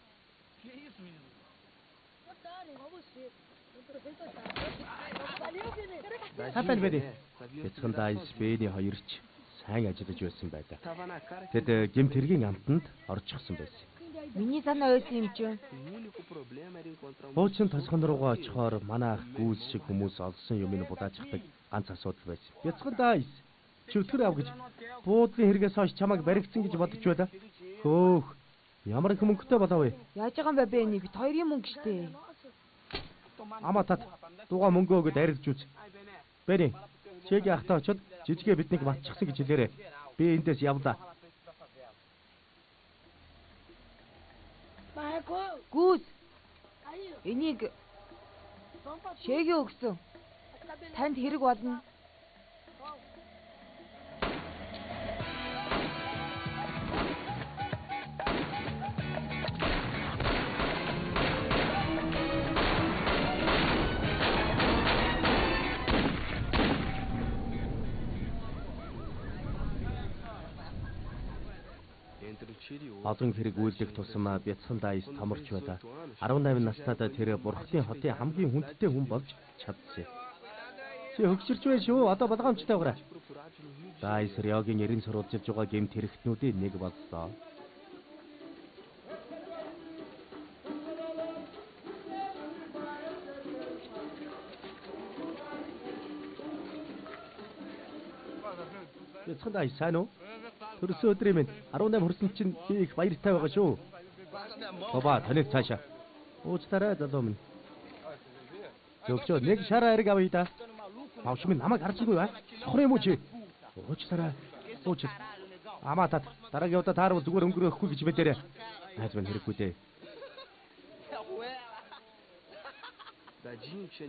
Хатан бэдэ. Бяцхан дайс Бэни хоёр ч сайн ажиллаж байсан байлаа. Тэд гэмт хэргийн амтанд орчихсон байсан. Миний санаа байсан юм чинь. Хуучин тосгон руугаа очихоор манай ах гүйс шиг хүмүүс олсон юмыг булаачдаг ганц асуудал байсан. Бяцхан дайс чөтгөр ав гэж буудлын хэрэгээс хойш чамайг баригдсан гэж бодож байлаа. Хөөх ямар их мөнгөтэй болов вэ? Яаж байгаа юм бэ Бэни? Бид хоёрын мөнгө штэ. Амаа тат дугаа мөнгө өгөөд арилж үз. Бэни чигийн ахтаа очоод жижигээ биднийг батчихсан гэж хэлээрэй. Би эндээс явлаа. Гүйс. Энийг шэгээ өгсөн. Танд хэрэг болно. Олон хэрэг үйлдэх тусам бяцхан дайс томорч байлаа. 18 настайдаа тэр Бурхтын хотын хамгийн хүндтэй хүн болж чадсан. Чи хөгшөрч байна шүү. Одоо болгоомжтой байгаарай. Дайс Риогийн 90 сурвалжилж байгаа гэмт хэрэгтнүүдийн нэг боллоо. Бяцхан дайс сайн уу? Төрсөн өдрийн минь 18 хүрсэн чинь би их баяртай байгаа шүү. Баба таныг цаашаа. Уучлаарай залуу минь. Зөвчөө нэг шар ариг авъя да. Мавш минь намайг харчихгүй бай. Сохор юм уу чи? Уучлаарай. Уучлал. Амаа тат дараагийн удаа таарвал зүгээр өнгөрөөхгүй гэж мэдэрэй. Найз минь хэрэггүй дээ.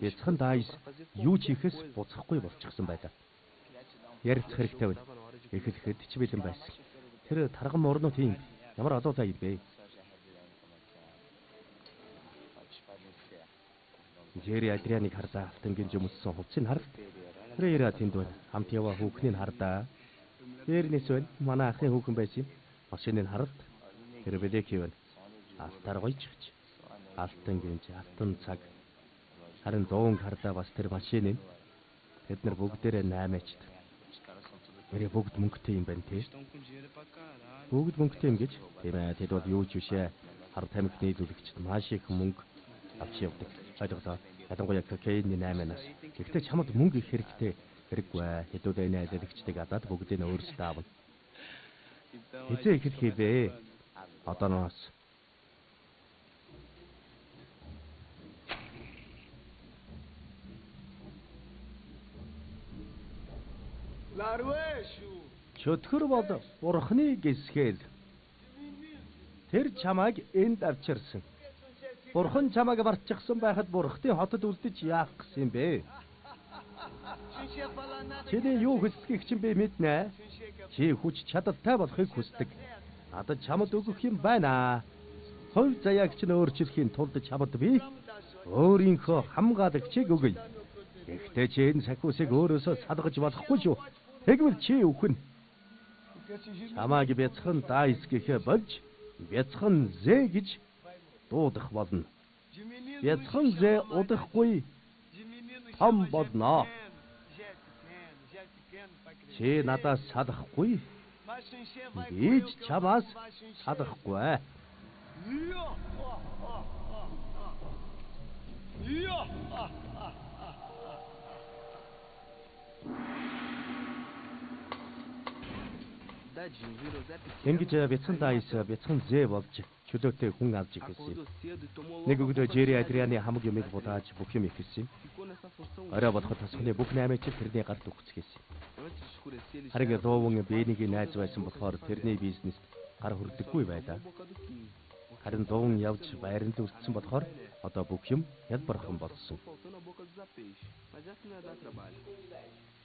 Бяцхан дайс юу ч хийхээс буцахгүй болчихсон байлаа. Ярилцах хэрэгтэй байна. Эхлэхэд ч бэлэн байсан. Тэр тарган морнууд тийм ямар олуулаа юм бэ? Джерри Адрианыг харлаа. Алтангийн жөмөссөн хувцсыг харалт. Фрейра тэнд байна. Хамт яваа хүүхнийг харлаа. Дээрнээс байна. Манай ахын хүүхэн байсан юм. Машиныг харалт. Тэр Белеки байна. Алтаар гоёж. Алтан гинж, алтан цаг. Харин дуун харлаа бас тэр машин юм. Тэд нар бүгдээрээ 8-ачд. Нэрээ бүгд мөнгөтэй юм байна тий. Бүгд мөнгөтэй юм гэж. Тийм ээ, тэд бол юу ч биш ээ. Хар тамхи нийлүүлэгчд маш их мөнгө авч явдаг. Ойлголоо. Ялангуяа кокаины 8-наас. Гэхдээ чамд мөнгө их хэрэгтэй хэрэггүй. Хэдүүлээ энэ алилагчдыг адаад бүгдийг нь өөрсдөө авна. Хэзээ эхлэх хийвэ? Одооноос. Чөтгөр бол Бурхны гисгэл. Тэр чамайг энд авчирсан. Бурхан чамайг барчихсан байхад Бурхны хотод үлдэж яах гэсэн юм бэ? Чиний юу хүсдгийг чинь би мэднэ. Чи хүч чадалтай болохыг хүсдэг. Надад чамд өгөх юм байна. Хувь заяаг чинь өөрчлөхийн тулд чамд би өөрийнхөө хамгаалагчийг өгье. Гэхдээ чи энэ сахиусыг өөрөөсөө салгаж болохгүй шүү. Тэгвэл чи үхэн. Чамайг бяцхан дайс гэхээ болж бяцхан зэ гэж дуудах болно. Бяцхан зэ удахгүй том болно. Чи надаас салахгүй. Би ч чамаас салахгүй. Ингэж бяцхан дайс бяцхан зэ болж Чөлөөтэй хүн авч эхэлсэн юм. Нэг өглөө Жерри Адрианы хамаг юмыг булааж бүх юм эхэлсэн юм. Орой болоход тосгоны бүх 8 жил тэрний гарт үхцгээсэн. Харин Лууван Бэнигийн найз байсан болохоор тэрний бизнест гар хүрдэггүй байлаа. Харин Лууван явж байранд үлдсэн болохоор одоо бүх юм хялбархан болсон.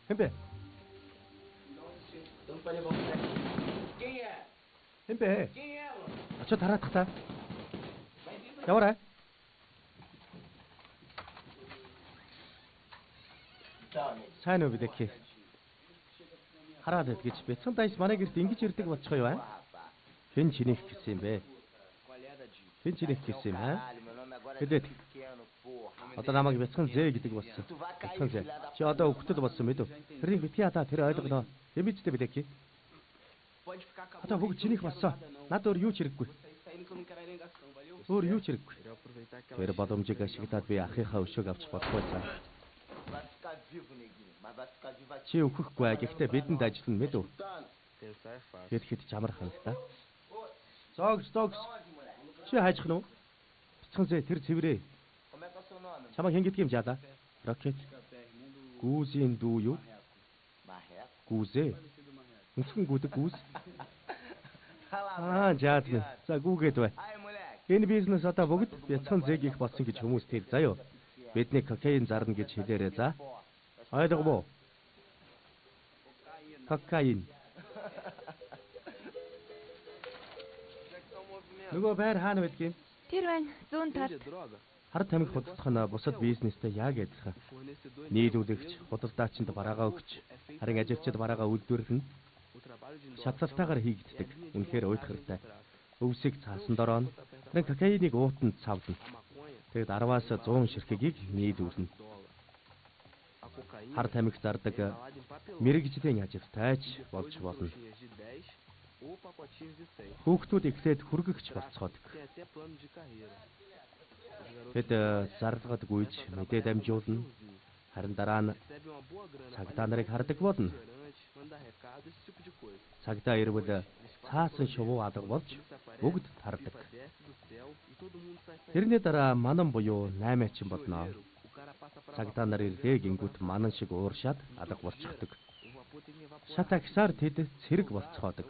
Хэн бэ? Хэн бэ? Очоод хараадах та. Яваарай. Сайн уу Билеки? Хараад байд гэж бяцхан дайс манай гэрт ингэж ирдэг болчих юу аа? Хэн чинийх гэсэн юм бэ? Хэн чинийх гэсэн юм аа? Хэлээд. Одоо намайг бяцхан зээ гэдэг болсон. Бяцхан зээ. Чи одоо өгтөл болсон мэдв. Тэрнийг битгий хатаа тэр ойлгоно. Хэмээжтэй Билеки. Одоо бүгд чинийх болсон. Над өөр юу ч хэрэггүй. Өөр юу ч хэрэггүй. Тэр боломжийг ашиглаад би ахынхаа өшөөг авч болох байсан. Чи өөхөхгүй гэхдээ бидэнд ажиллана мэдв. Хэлэхэд чамархан л та. Зогс зогс. Чи хайчих нь уу? Бяцхан зээ тэр цэврээ. Чамайг хэн гэдэг юм жаалаа? Рокет. Гүүзийн дүү юу? Гүүзээ. Өнцгөн гүдэг гүүз. Аа жаад минь. За гүүгээд бай. Энэ бизнес одоо бүгд бяцхан зээгийнх болсон гэж хүмүүс тэл заяа. Бидний кокаин зарна гэж хэлээрэй за. Ойлгов уу? Кокаин. Нөгөө байр хаана байдгийг? Тэр байна. Зүүн талд. Хар тамхи худалдах нь бусад бизнестэй яг адилхан. Нийлүүлэгч, худалдаачинд бараагаа өгч, харин ажилчид бараагаа үйлдвэрлэнэ. Шатлалтайгаар хийгддэг. Үнэхээр уйтгартай. Өвсийг цаасан дорооно. Харин кокаиныг уутанд цавлана. Тэгэд 10-аас 100 ширхгийг нийлүүлнэ. Хар тамхи зардаг мэрэгжлийн ажилтайч болж болно. Хүүхдүүд эхлээд хүргэгч болцгоодог. Тэд зарлагад гүйж мэдээ дамжуулна. Харин дараа нь цагдаа нарыг хардаг болно. Цагдаа ирвэл цаасан шувуу алга болж бүгд тардаг. Тэрний дараа манан буюу наймаачин болно. Цагдаа нар ирлээ гингүүт манан шиг ууршаад алга болчихдог. Шатагсаар тэд цэрэг болцгоодог.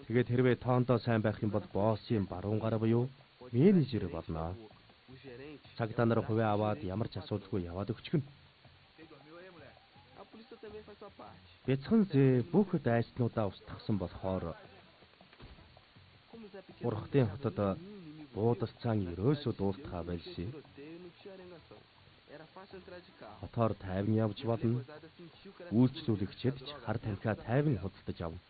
Тэгээд хэрвээ тоондоо сайн байх юм бол боссын баруун гар буюу менежер болно. Цагдаа нар хувиа аваад ямар ч асуудалгүй яваад өгчихнө. Бяцхан зээ бүх дайснуудаа устгасан болохоор Бурхтын хотод буудалцаан ерөөсөө дуултгаа байлшээ. Хотоор тайван явж болно. Үйлчлүүлэгчид ч хар тамхиа тайван худалдаж авна.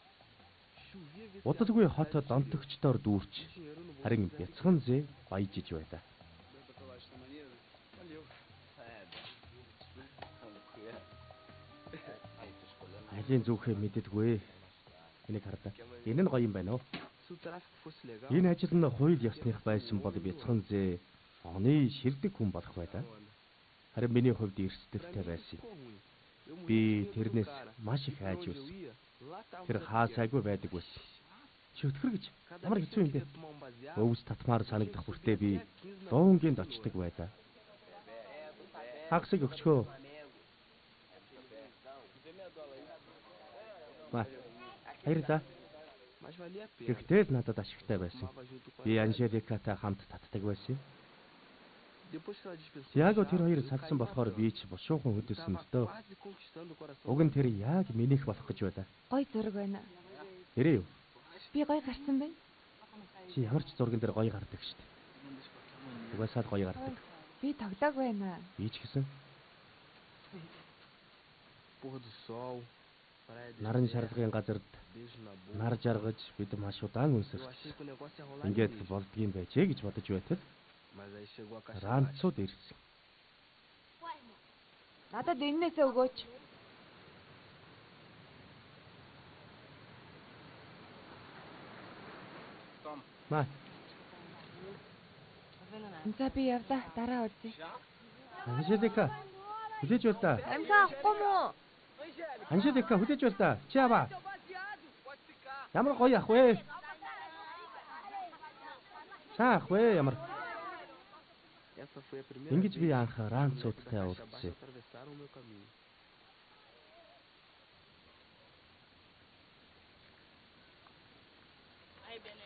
Удалгүй хот донтогчдоор дүүрч харин бяцхан зээ баяжиж байлаа. Алийн зүгхээ мэддэггүй. Энийг харлаа. Энэ нь гоё юм байна уу? Энэ ажил нь хууль ёсных байсан бол бяцхан зээ оны шилдэг хүн болох байлаа. Харин миний хувьд эрсдэлтэй байсан юм. Би тэрнээс маш их айж байсан. Тэр хаа сайгүй байдаг байсан. Чи өтгөр гэж ямар хэцүү юм бэ? Өвс татмаар санагдах бүртээ би дуунгийн очдог байлаа. Хагасыг өгчхөө. Ба. Баярлалаа. Гэхдээ л надад ашигтай байсан. Би Анжеликатай хамт татдаг байсан юм. Яг тэр хоёр салсан болохоор би ч бушуухан хөдөлсөн л дөө. Уг нь тэр яг минийх болох гэж байлаа. Гой зураг байна. Тэрээ юу? Би гой гарсан байна. Чи ямар ч зурган дээр гоё гардаг шүү дээ. Угаасаа л гоё гардаг. Би тоглоог байна. Би ч гэсэн. Наран шарлагын газарт нар жаргаж бид маш удаан үнсэрсэн. Ингээд л болдгийм байжээ гэж бодож байтал ранцууд ирсэн. Надад энэнээсээ өгөөч. Маа. За би явлаа. Дараа уулзъя. Анжелика. Хүлээж байл та. Амхи авахгүй мүү? Анжелика хүлээж байл та. Чи аваа. Ямар гоё ах вэ? Сайн ах вэ ямар. Ингэж би анх ранцуудтай уулзсан.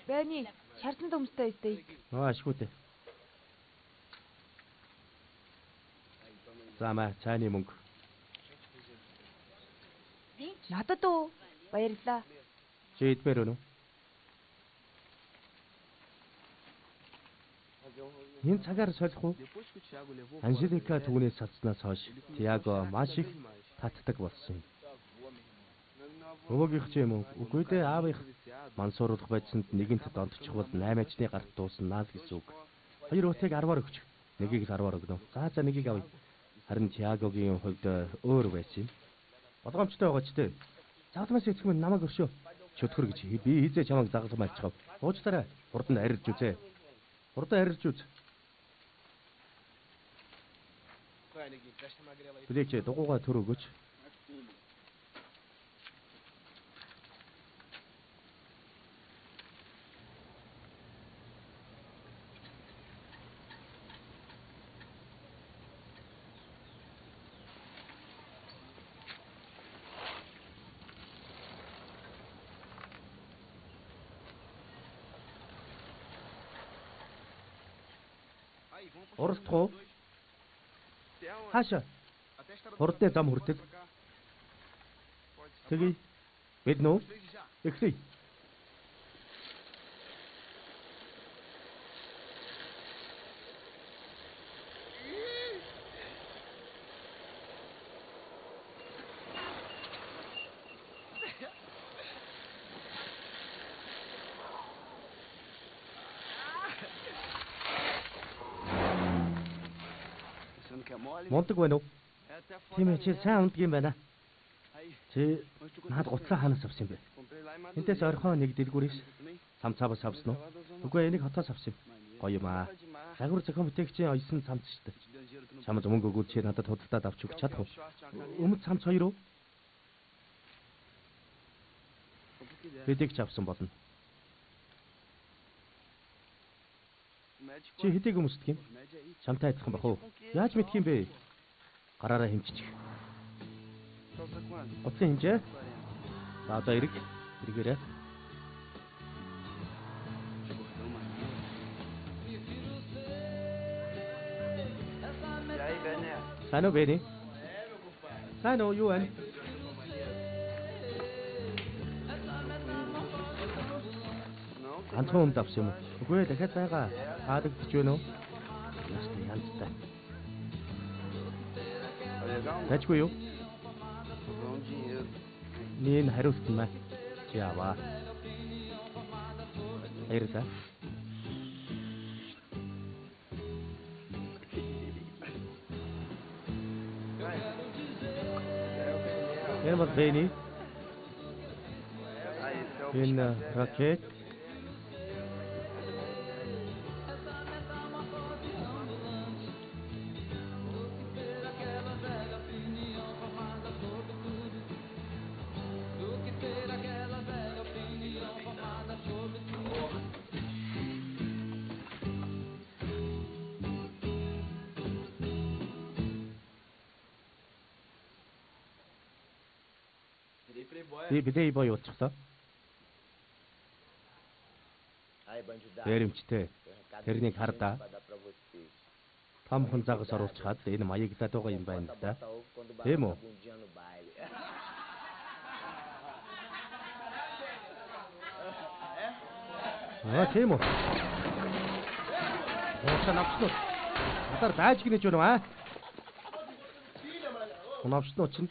Бэни, шарсан төмстэй өстэй. Нөө ашгүй дээ. За маа цайны мөнгө. Надад уу? Баярлалаа. Чи идмээр өнөө? Энэ цагаар солих уу? Анжелика түүнээс салснаас хойш Тиаго маш их татдаг болсон юм. Өвөөгийнх ч юм уу? Үгүй дээ, аавынх мансууруулах байцсанд нэгэнт донтчихвол 8 ажны гарт дууснаа л гэсэн үг. Хоёр өтийг 10-аар өгч, нэгийг л 10-аар өгнө. За за нэгийг авъя. Харин Тиагогийн хувьд өөр байсан юм. Болгоомжтой байгаа ч дээ. Загламаас эцэг минь намайг өршөө. Чөтгөр гэж би хизээ чамайг загалам альчихав. Уучлаарай. Хурдан арилж үзээ. Хурдан арилж үз. Блэк дугуугаа төр өгөөч. Уралдах уу? Хаашаа? Хурдны зам хүртэл. Тэгье. Бид нүү? Эхлэе. Мундаг байна уу? Тийм ээ, чи сайн ундаг юм байна. Чи наад гутлаа хаанаас авсан юм бэ? Энтэс орхон нэг дэлгүүрээс цамцаа бас авсан уу? Үгүй, энийг хотоос авсан юм. Гоё юм аа. Загвар зохион бүтээгчийн оёсон цамц шүү дээ. Чамд мөнгө өгвөл чи надад худалдаад авч өгч чадах уу? Өмд цамц хоёр уу? Хэдийг ч авсан болно. Чи хэдийг өмсдөг юм? Чамтай адилхан бах уу? Яаж мэдх юм бэ? Гараараа хэмжчих. Утсан хэмжээ. За одоо эрг. Эргээрэй. Сайн уу Бэни? Сайн уу юу вэ? Ганцхан өмд авсан юм уу? Үгүй ээ, дахиад байгаа. Таалагдчих байна уу? Ястай янзтай. Тажгүй юу? Нин хариулт нь маа. Чи аваа. Баярлалаа. Энэ бол Бэни. Энэ ракет. Би плейбой болчихлоо. Дээрэмчтэй. Тэрнийг хар даа. Томхон загас оруулчихад энэ маяглаад байгаа юм байна л да. Тийм үү? Аа, тийм үү? Уушаа навчнууд. Надаар дайж гинэж байна уу аа? Навчнууд чинь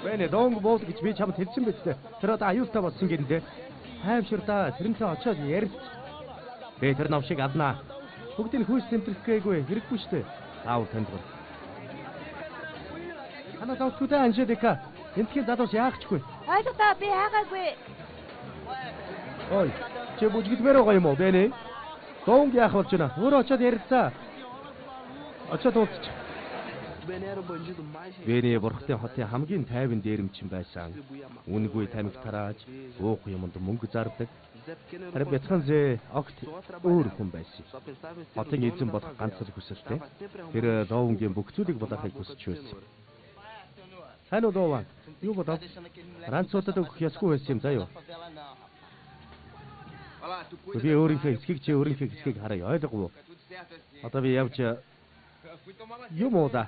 Бэнэ донг бууд гэж би чамд хэлсэн биз дээ. Тэр одоо аюултай болсон гэнэ. Хаймширдаа тэрнтэй очиод ярилц. Би тэр новшиг авнаа. Бүгдийг хүйс тэмтрэх гээгүй хэрэггүй штэ. Заавал танд гол. Танаа зовтгүй дээ Анжелика. Энтхийн залуус яах чгүй. Ойлголоо би хаагаагүй. Ой, чи бүжгэлмээр байгаа юм уу, Бэни? Дуунг яах болж байна? Өөрөө очиод ярилцаа. Очиод уулзчих. Бэни Бурхны хотын хамгийн тайван дээрэмчин байсан. Үнэгүй тамхи тарааж, уух юмд мөнгө зардаг. Харин Бяцхан зээ огт өөр хүн байсан. Хотын эзэн болох ганц л хүсэлтэй. Тэр Ловнгийн бүх зүйлийг булаахыг хүсэж байсан. Сайн уу Лован? Юу болов? Ранцуудад өгөх ёсгүй байсан юм заяа. Би өөрийнхөө хэсгийг чи өөрийнхөө хэсгийг харъя. Ойлгов уу? Одоо би явж юм уу да?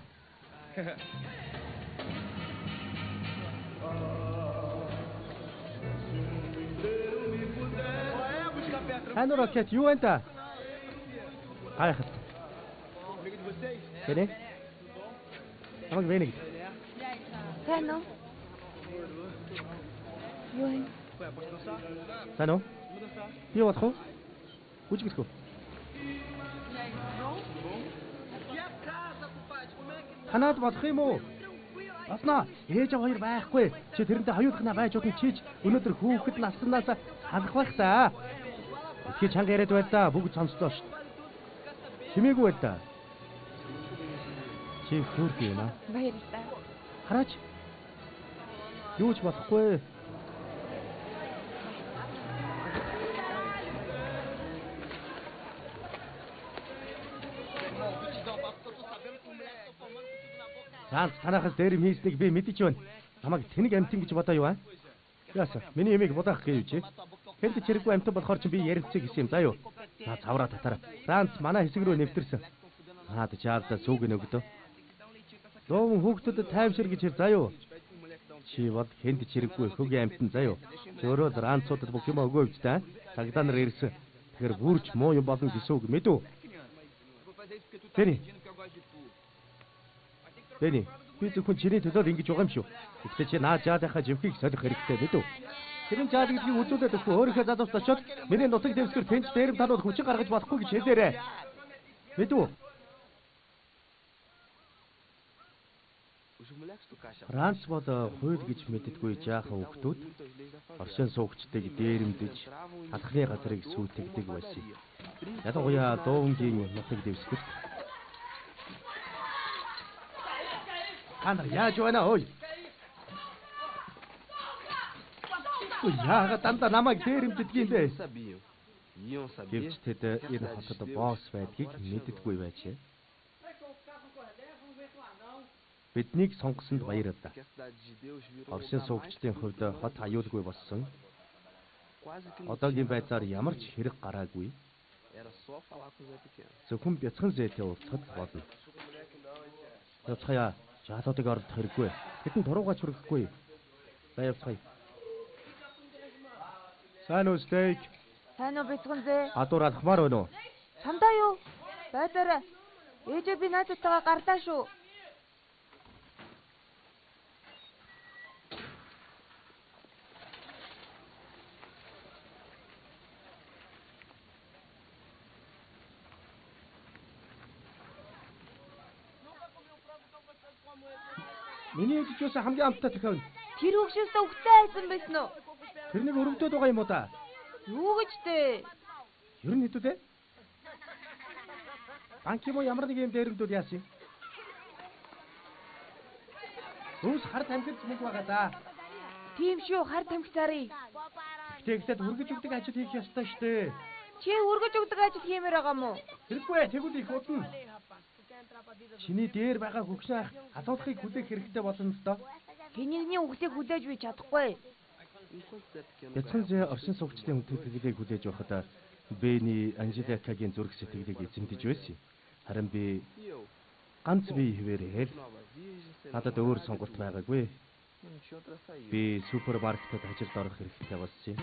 Тань ракет юу вэ та? Гайхалтай. Бэнэ? Намайг Бэнэ гэж. Сайн уу? Юу юм? Сайн уу? Би болох уу? Бүжиглэх үү? Танаад болох юм уу? Басна, ээж аваа хоёр байхгүй. Чи тэрнтэй хоёулахнаа байж удаа чийч өнөөдөр хүүхэд наснаас салах байх та. Итгэж чанга яриад байл да. Бүгд сонслоо шүү. Чимээгүй байл да. Чи хөөрхөн юм аа. Баярлалаа. Хараач. Юу ч болохгүй. Заанц танахаас дээрэм хийснийг би мэдэж байна. Намайг тэнэг амтэн гэж бодоо юу аа? Яасан? Миний ямиг будаах гэв чи. Тэнд чирэггүй амтан болохоор чи би ярилцъя гэсэн юм заа юу? За цавраа татаараа. Заанц манай хэсэг рүү нэвтэрсэн. Наад жаалдаа сүүг нөгдөө. Луун хүүхдүүдэд тайвшир гэж хэр заа юу? Чи бол хэнд чирэггүй хөгийн амтан заа юу? Зөөрөө л ранцуудад бүх юм өгөө өвчтэй. Цагдаа нар ирсэн. Тэгэхээр бүрч муу юм болно гэсэн үг мэдв. Тэний. Бэни, би зөвхөн чиний төлөө ингэж байгаа юм шүү. Гэхдээ чи наа жаалынхаа живхийг солих хэрэгтэй мэдв. Тэр нь жаал гэдгийг үзүүлээд өгөхгүй өөрийнхөө залуус очиод миний нутаг дэвсгэр тэнч дээрэм талууд хүчин гаргаж болохгүй гэж хэлээрэй. Мэдв. Франц бол хууль гэж мэддэггүй жаахан хүүхдүүд оршин суугчдыг дээрэмдэж талхны газрыг сүйтгэдэг байсан. Ялангуяа Дуунгийн нутаг дэвсгэрт. Та нар яаж байна ой? Яагаад дандаа намайг дээрэмддэг юм бэ? Гэвч тэд энэ хотод босс байдгийг мэддэггүй байжээ. Биднийг сонгосонд баярлалаа. Оршин суугчдын хувьд хот аюулгүй болсон. Одоогийн байдлаар ямар ч хэрэг гараагүй. Зөвхөн бяцхан зээтэй уулзахад болно. Явцгаая. Жаалуудыг оролдох хэрэггүй. Тэдэнд туруугаач хүрэхгүй. За явцгаая. Сайн уу, Стейк? Сайн уу, бяцхан зээ? Гадуур алхмаар байна уу? Чамдаа юу? Байлаарай. Ээжээ би найзуудтайгаа гарлаа шүү. Миний ээж юусан хамгийн амттай тохион. Тэр хөгшөөсөө үхтэй айсан байсан уу? Тэр нэг өрөвдөд байгаа юм уу та? Юу гэж дээ? Ер нь хэдүүлээ? Банк юм уу ямар нэг юм дээрэмдүүл яасан юм? Өвс хар тамхид мөнгө байгаа да. Тийм шүү, хар тамхи зарыг. Гэхдээ эхлээд үргэж өгдөг ажил хийх ёстой шүү дээ. Чи үргэж өгдөг ажил хиймээр байгаа мó? Хэрэггүй, тэгвэл их удна. Чиний дээр байгаа хөгшин ах алуулахыг хүлээх хэрэгтэй болно л доо. Хэнийгний үхлийг хүлээж би чадахгүй. Бяцхан зээ оршин суугчдын хүндэтгэлийг хүлээж байхад Бэни Анжеликагийн зүрх сэтгэлийг эзэмдэж байсан. Харин би ганц бие хэвээрээ л надад өөр сонголт байгаагүй. Би супермаркетад ажилд орох хэрэгтэй болсон юм.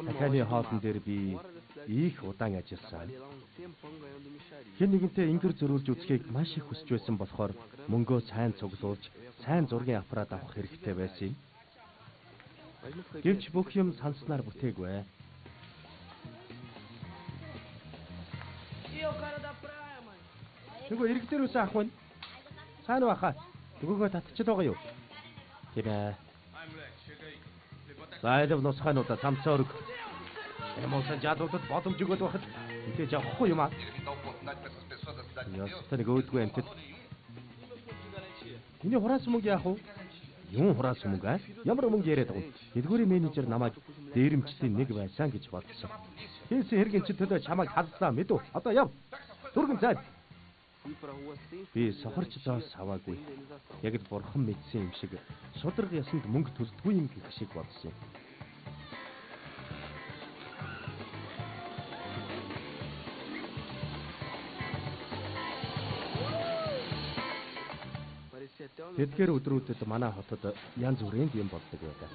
Дахианы хоолн дээр би их удаан ажилласан. Хэн нэгэнтэй ингэр зөрүүлж үзхийг маш их хүсэж байсан болохоор мөнгөө сайн цуглуулж, сайн зургийн аппарат авах хэрэгтэй байсан юм. Гэвч бүх юм санснаар бүтээгүй. Нөгөө ирэг дээр үсэн ах байна. Сайн уу ахаа? Нөгөөгөө татчихад байгаа юу? Тийм ээ. Зайлв нусхаануудаа самцаа өрг. Ямуусан жаалуудад боломж өгöd байхад мэдээж авахгүй юм аа. Ёстой нэг өөдгүй амьтад. Миний хураасан мөнгө яах вэ? Юун хураасан мөнгө аа? Ямар мөнгө яриад байгаа юм? Дэлгүүрийн менежер намайг дээрэмчдийн нэг байсан гэж бодсон. Хийсэн хэргийн чи төлөө чамайг халлаа мэдв. Одоо яв. Түргэн зайд. Би сохорч зоос аваагүй. Яг л бурхан мэдсэн юм шиг шударга ясанд мөнгө төлдгүй юм гэх шиг болсон юм. Тэдгээр өдрүүдэд манай хотод янз бүрийн юм болдог байлаа.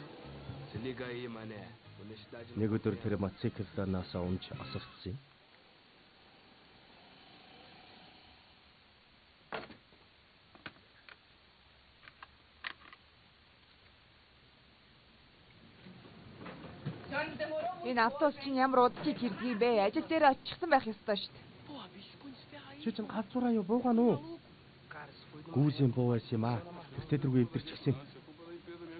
Нэг өдөр тэр мотоциклоноос унж осолцсон юм. Энэ автобус чинь ямар удаж ирдэг юм бэ? Ажил дээр очихсан байх ёстой шүү дээ. Чи чинь галзуураа юу буугаан уу? Гүүзийн буу байсан юм аа. Тэр тэргүй эвдэрчихсэн.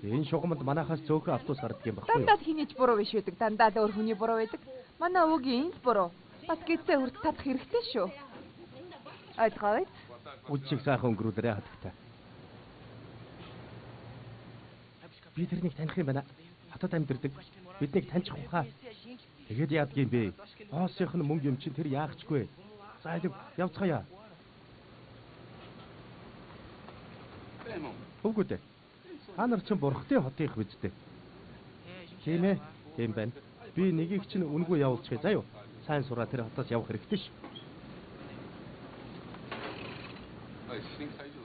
Энэ шугамд манахаас зөөхөн автобус гардаг юм баггүй юу? Дандаа л хэний ч буруу биш байдаг. Дандаа л өөр хүний буруу байдаг. Манай өвөгийн энэ л буруу. Бас гэдсээ хүртэл татах хэрэгтэй шүү. Ойлгоо. Үдшиг сайхан өнгөрүүлээрэ хатагтай. Би тэрнийг таних юм байна. Хотод амьдардаг. Биднийг таньчих ухаа. Тэгээд яадаг юм бэ? Боосынх нь мөнгө юм чинь тэр яахчгүй. За явцгаая. Хөвгүүд ээ. Та нар чинь бурхны хотынх биз дээ. Тийм ээ. Тийм байна. Би нэгийг чинь үнгүй явуулчихъя заа юу. Сайн сураа тэр хотоос явах хэрэгтэй ш.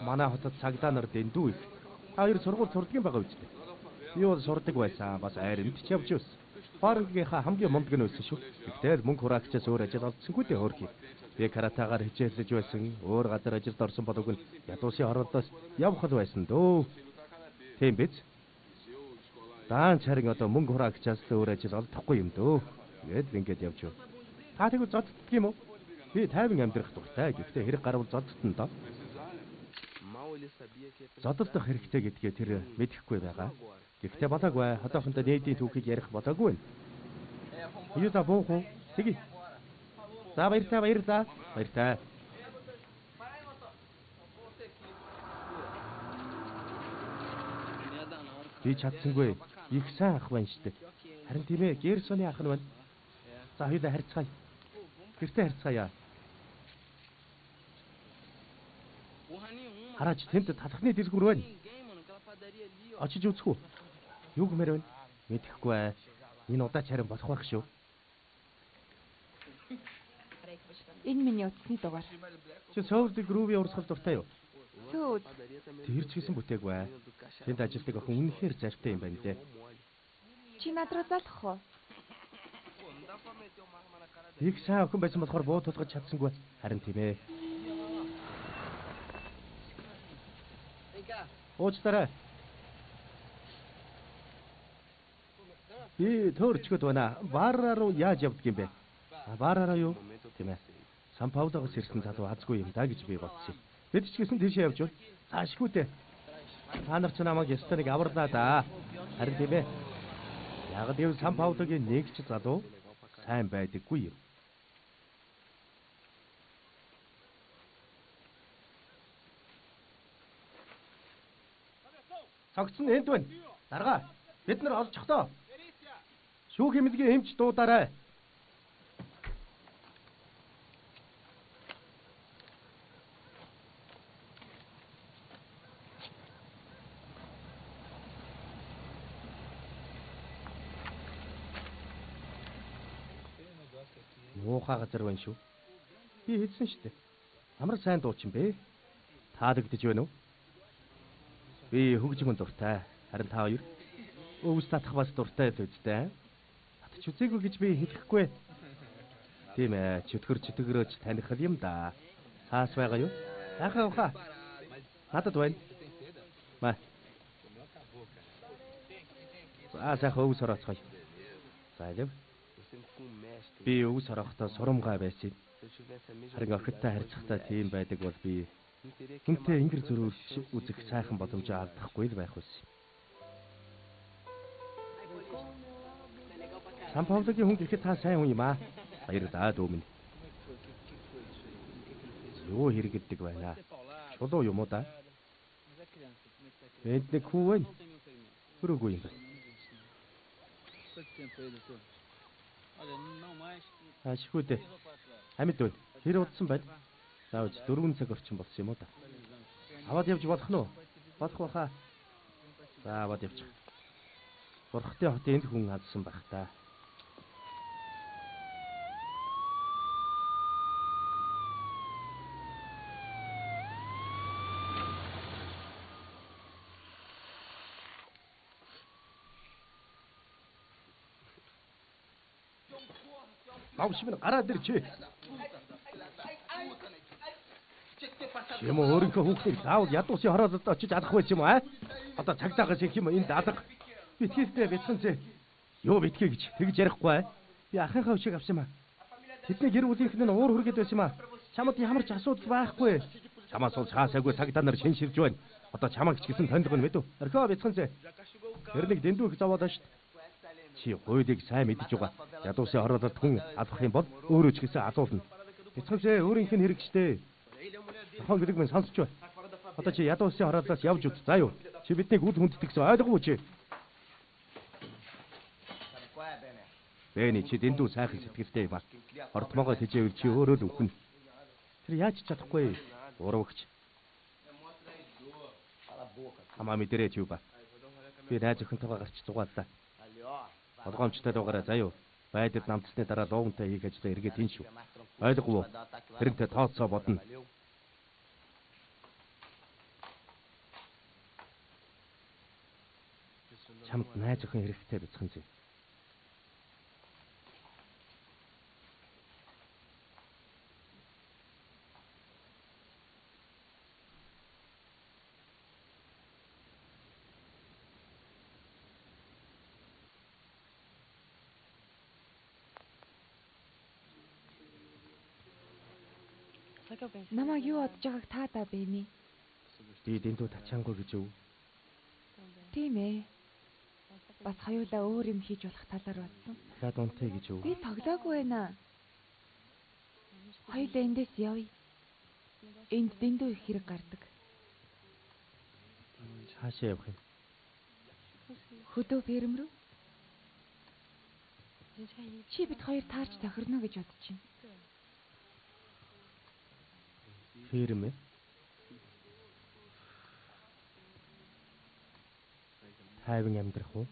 Манай хотод цагдаа нар дэндүү их. Та хоёр сургууль сурдаг юм байгаа биз дээ. Би бол сурдаг байсан. Бас айрамд ч явж байсан. Барангийнхаа хамгийн мундаг нь байсан шүү. Тэгтэл мөнгө хураагчаас өөр ажил олдсонгүй дээ хөөрхий. Би каратагаар хичээллэж байсан. Өөр газар ажилд орсон болов нь ядуусын хорооллоос явах л байсан дөө. Тийм биз? Даанч харин одоо мөнгө хураагчаас л өөр ажил олдохгүй юм дөө. Тэгээд ингээд явж юу. Та тэгвэл зодддаг юм уу? Би тайван амьдрах дуртай. Гэхдээ хэрэг гарвал зоддтон доо. Зодолдох хэрэгтэй гэдгээ тэр мэдэхгүй байгаа. Гэхдээ болоогүй. Одоохондоо нээдийн түүхийг ярих болоогүй байна. Юу за буух уу? Тэгье. За баяртай баярлаа. Баяртай. Би чадсангүй. Их сайн ах байна штэ. Харин тийм ээ, Герсоны ах нь байна. За хоёулаа харьцгаая. Гэртээ харьцгаая. Хараач тэнд талхны дэлгүүр байна. Очиж үзэх үү? Юу гэмээр байна? Мэдэхгүй ээ. Энэ удаач харин болох байх шүү. Энэ миний утасны дугаар. Чи Soul Groove-ийн урсгал дуртай юу? Сөөд. Тэр ч гэсэн бүтээгүй. Тэнд ажилладаг охин үнэхээр зартай юм байна лээ. Чи над руу залах уу? Их сайн охин байсан болохоор буу тулгаж чадсангүй. Харин тийм ээ. Уучлаарай. Би төөрчгöd байна. Бараа руу яаж явдаг юм бэ? Бараараа юу? Тийм ээ. Сан Паулогоос ирсэн залуу азгүй юм да гэж би бодсон юм. Бид ч гэсэн тийшээ явж байна. Заашгүй дээ. Та нар ч намайг ёстой нэг аварлаа да. Харин тийм ээ. Яг л Сан Паулогийн нэг ч залуу сайн байдаггүй юм. Цогц нь энд байна. Даргаа. Бид нар олчих тоо. Шүүх эмнэлгийн эмч дуудаарай. Муухай газар байна шүү. Би хэлсэн шүү дээ. Ямар сайн дуучин бэ? Таалагдж байна уу? Би хөгжмөн дуртай. Харин та хоёр өвс татах бас дуртай л үстэй. Татч үзээгүй гэж би хэлэхгүй. Тийм ээ, чөтгөр чөтгөрөөч таних л юм да. Цаас байгаа юу? Яхаа ухаа. Надад байна. Маа. За сайхан өвс ороцгоё. За илв. Би өвс орохдоо сурамгай байсан юм. Харин охидтой харьцахдаа тийм байдаг бол би Хүнтэй ингэр зөрөөлж үзэх сайхан боломжоо алдахгүй л байх байсан. Сан Паулогийн хүн гэхэд та сайн хүн юм аа. Баярлалаа дүү минь. Юу хэрэгэлдэг байна? Чулуу юм уу да? Энд нэг хүү байна. Хөрөөгүй юм байна. Ашгүй дээ. Амьд байна. Хэр удсан байна? Заавч 4 цаг орчим болсон юм уу да? Аваад явж болох нь уу? Болох баха. За аваад явчих. Бурхны хотын энд хүн алдсан байх та. Давш минь гараад ир чи. Юм өөрийнхөө хүүхдийг заавал ядуусын хороололд очиж алах байсан юм аа? Одоо цагдаагаас их юм энд алга. Битгийдээ бяцхан зэ. Юу битгий гэж тэгж ярихгүй аа? Би ахынхаа өшөөг авсан юм аа. Тэдний гэр бүлийнх нь уур хүргээд байсан юм аа. Чамд ямар ч асуудал байхгүй. Чамаас бол цаасаагүй цагдаа нар шинширж байна. Одоо чамайг ч гэсэн тонилго нь мэдв. Орхио бяцхан зэ. Тэр нэг дэндүү их зовоолоо шүү дээ. Чи хуулийг сайн мэдэж байгаа. Ядуусын хороололд хүн алах юм бол өөрөө ч гэсэн алуулна. Бяцхан зэ өөрийнх нь хэрэг штэ. Нохоо гэдэг минь сонсч бай. Одоо чи ядуусын хороолоос явж үт. За юу? Чи биднийг үл хүндэтгсэн ойлгов уу чи? Бэни чи дэндүү сайхан сэтгэлтэй юм аа. Хортмогоо тэжээвэл чи өөрөө л үхнэ. Тэр яаж чадахгүй. Урвагч. Хамаа мэдэрээ чи юу ба. Би найз охинтойгоо гарч зугааллаа. Болгоомжтой дуугараа заа юу. Байдал намтсны дараа луунтай хийх ажлаа эргээд ийн шүү. Ойлгов уу? Тэрнтэй тооцоо бодно. Чамд найз охин хэрэгтэй бяцхан зүй. Намайг юу бодож байгааг та даа Бэни. Би дэндүү тачаангүй гэж юу? Тийм ээ. Бас хоёулаа өөр юм хийж болох талаар бодсон. Дахиад унтъя гэж юу? Би тоглоогүй байна. Хоёулаа эндээс явъя. Энд дэндүү их хэрэг гардаг. Цаашаа явах юм. Хөдөө ферм рүү? Чи бид хоёр таарч тохирно гэж бодож байна. Ферм ээ? Тайван амьдрах уу?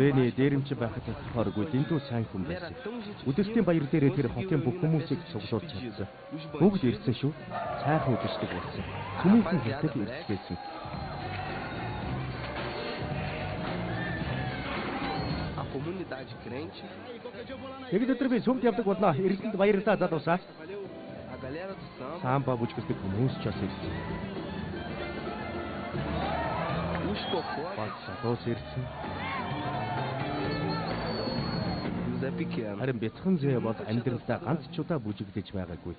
Бэни дээрэмч байхад тодорхойгүй дэндүү сайн хүн байсан. Үдэртийн баяр дээрээ тэр хотын бүх хүмүүсийг цуглуулж чадсан. Бүгд ирсэн шүү. Сайхан үдшдэг болсон. Хүмүүхэн хүртэл ирсгээсэн. Нэг өдөр би сүмд явдаг болно. Ирсэнд баярлалаа залуусаа. Самба бүжгэлдэг хүмүүс ч бас ирсэн. Бас залуус ирсэн. Харин бяцхан зээ бол амьдралдаа ганц ч удаа бүжиглэж байгаагүй.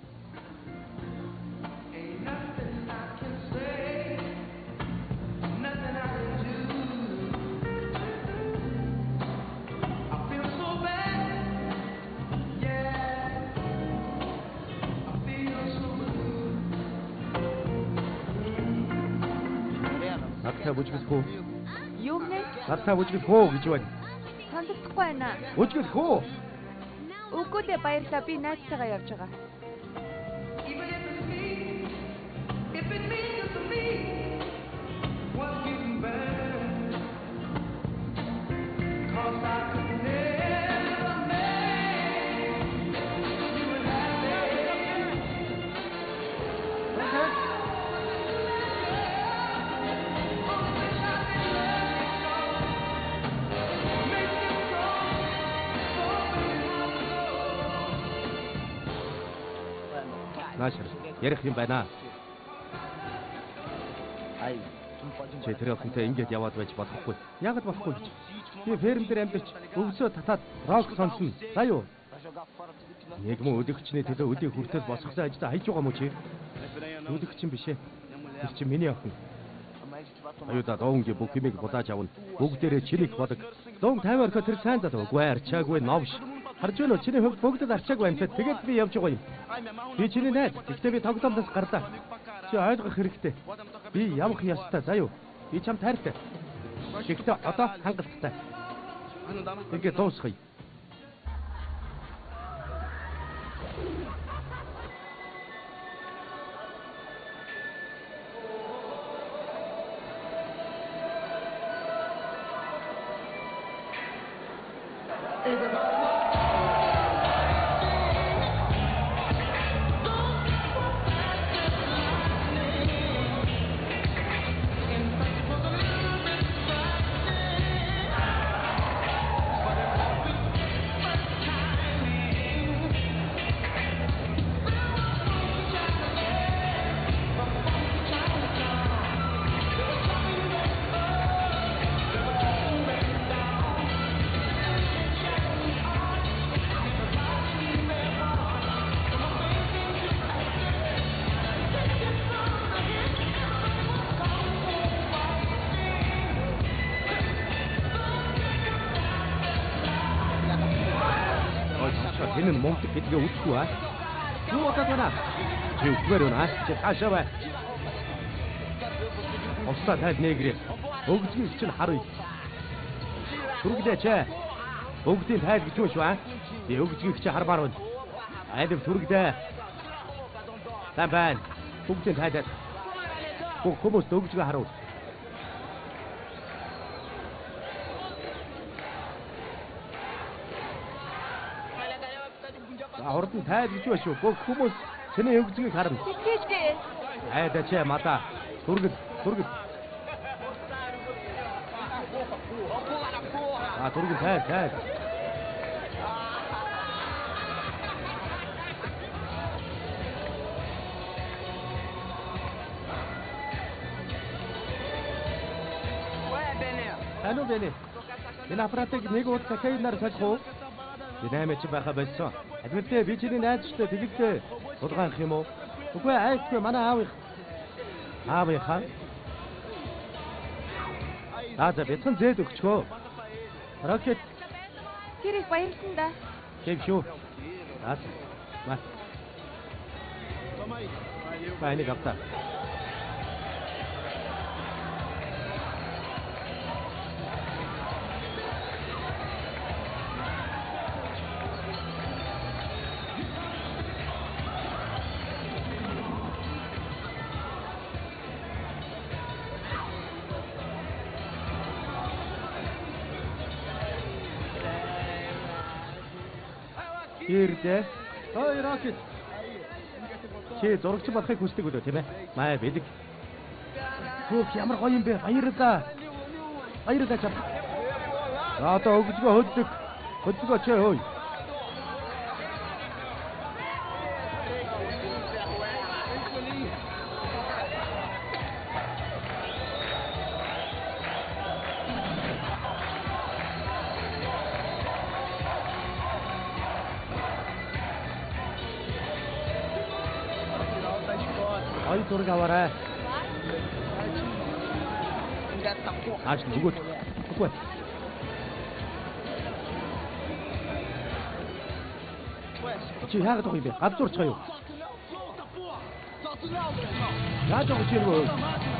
Надтай бүжиглэх үү? Юу гэнэ? Надтай бүжиглэх үү гэж байна. Сонсогдохгүй байна. Бүжиглэх үү? Үгүй дээ баярлалаа. Би найзтайгаа явж байгаа. Наашир ярих юм байна. Чи тэр охинтой ингэж яваад байж болохгүй. Яагаад болохгүй гэж? Би ферм дээр амьдарч өвсөө татаад рок сонсно. За юу? Нэг мөн өдөгчний төлөө өдий хүртэл босгосон ажилдаа хайж байгаа мó чи? Өдөгч юм биш ээ. Тэр чинь миний охин. Аюуда дуунгийн бүх юмыг булааж авна. Бүгдээрээ чинийх болог. Дуун 50 орхио тэр сайн залуу. Үгүй арчаагүй новш. Харж байна уу? Чиний хувьд бүгд л арчаагүй амьтад. Тэгээд би явж байгаа юм. Би чиний найз. Гэхдээ би тоглоомоос гарлаа. Чи ойлгох хэрэгтэй. Би явах ёстой. За юу? Би чам тайртай. Гэхдээ одоо хангалттай. Ингээд дуусгая. Энэ нь мундаг гэдгээ үдэхгүй аа. Юу болоод байна? Чи үхмээр байна. Чи хаашаа бай? Усаа тайл нэгрээ. Өгдгийг чинь харъя. Түргэлээч. Өгдийн тайл гэж юу шүү аа? Би өгдгийг чи хармаар байна. Айлв түргэлээ. Сайн байна. Бүгдийн тайлаад. Бүх хүмүүст өгдгийг харуул. Урд нь тайл гэж байна шүү. Бүх хүмүүс чиний өгзгийг харна. Тэтгэжгээ. Айдаач мада. Түргэл, түргэл. А түргэл тайл, тайл. Алло Бэни. Энэ аппаратыг нэг удаа кокаинаар солих уу? Би 8 чи байхаа болсон. Адмиртэй би чиний найз шүү дээ. Тэгэлдээ тулгаанх юм уу? Үгүй айхгүй манай аавынх. Аавынхаа. За за бяцхан зээл өгчхөө. Рокет. Тэр их баярлсан да. Тийм шүү. За. Ба. Ба энийг авта. Ирдэ. Ой, Рокет. Чи зурагч болохыг хүсдэг үлээ тийм ээ? Маа бэлэг. Хөөх ямар гоё юм бэ? Баярлалаа. Баярлалаа чам. Одоо өгдгөө хөдлөг. Хөдлөгөө чи хөөе. Хоёр зураг аваарай. Ааш нөгөөд. Үгүй. Чи яагаад байгаа юм бэ? Галзуурч байгаа юу? Яаж байгаа чи нөгөө?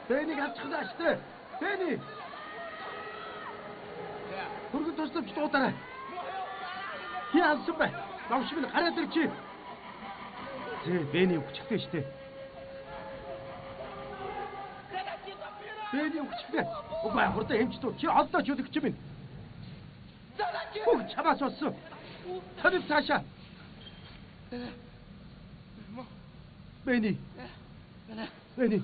Бэнийг алчихлаа штэ. Бэни. Хүргэн тусламж дуударай. Хи алсан бай. Новш минь гараад ир чи. Зэ Бэни үхчихлээ штэ. Бэни үхчихлээ. Үгүй хурдан хэмж дуу. Чи олдоо чөлөгч минь. Бүх чамаас болсон. Тань цаашаа. Бэни. Бэни.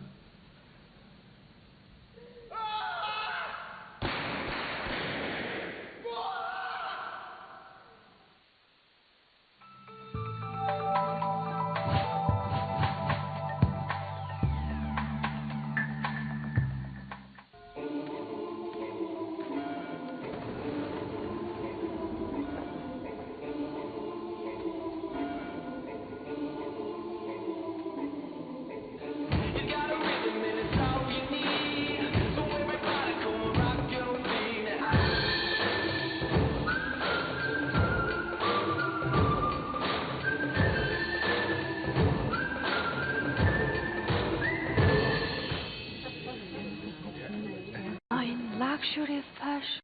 Luxury fashion.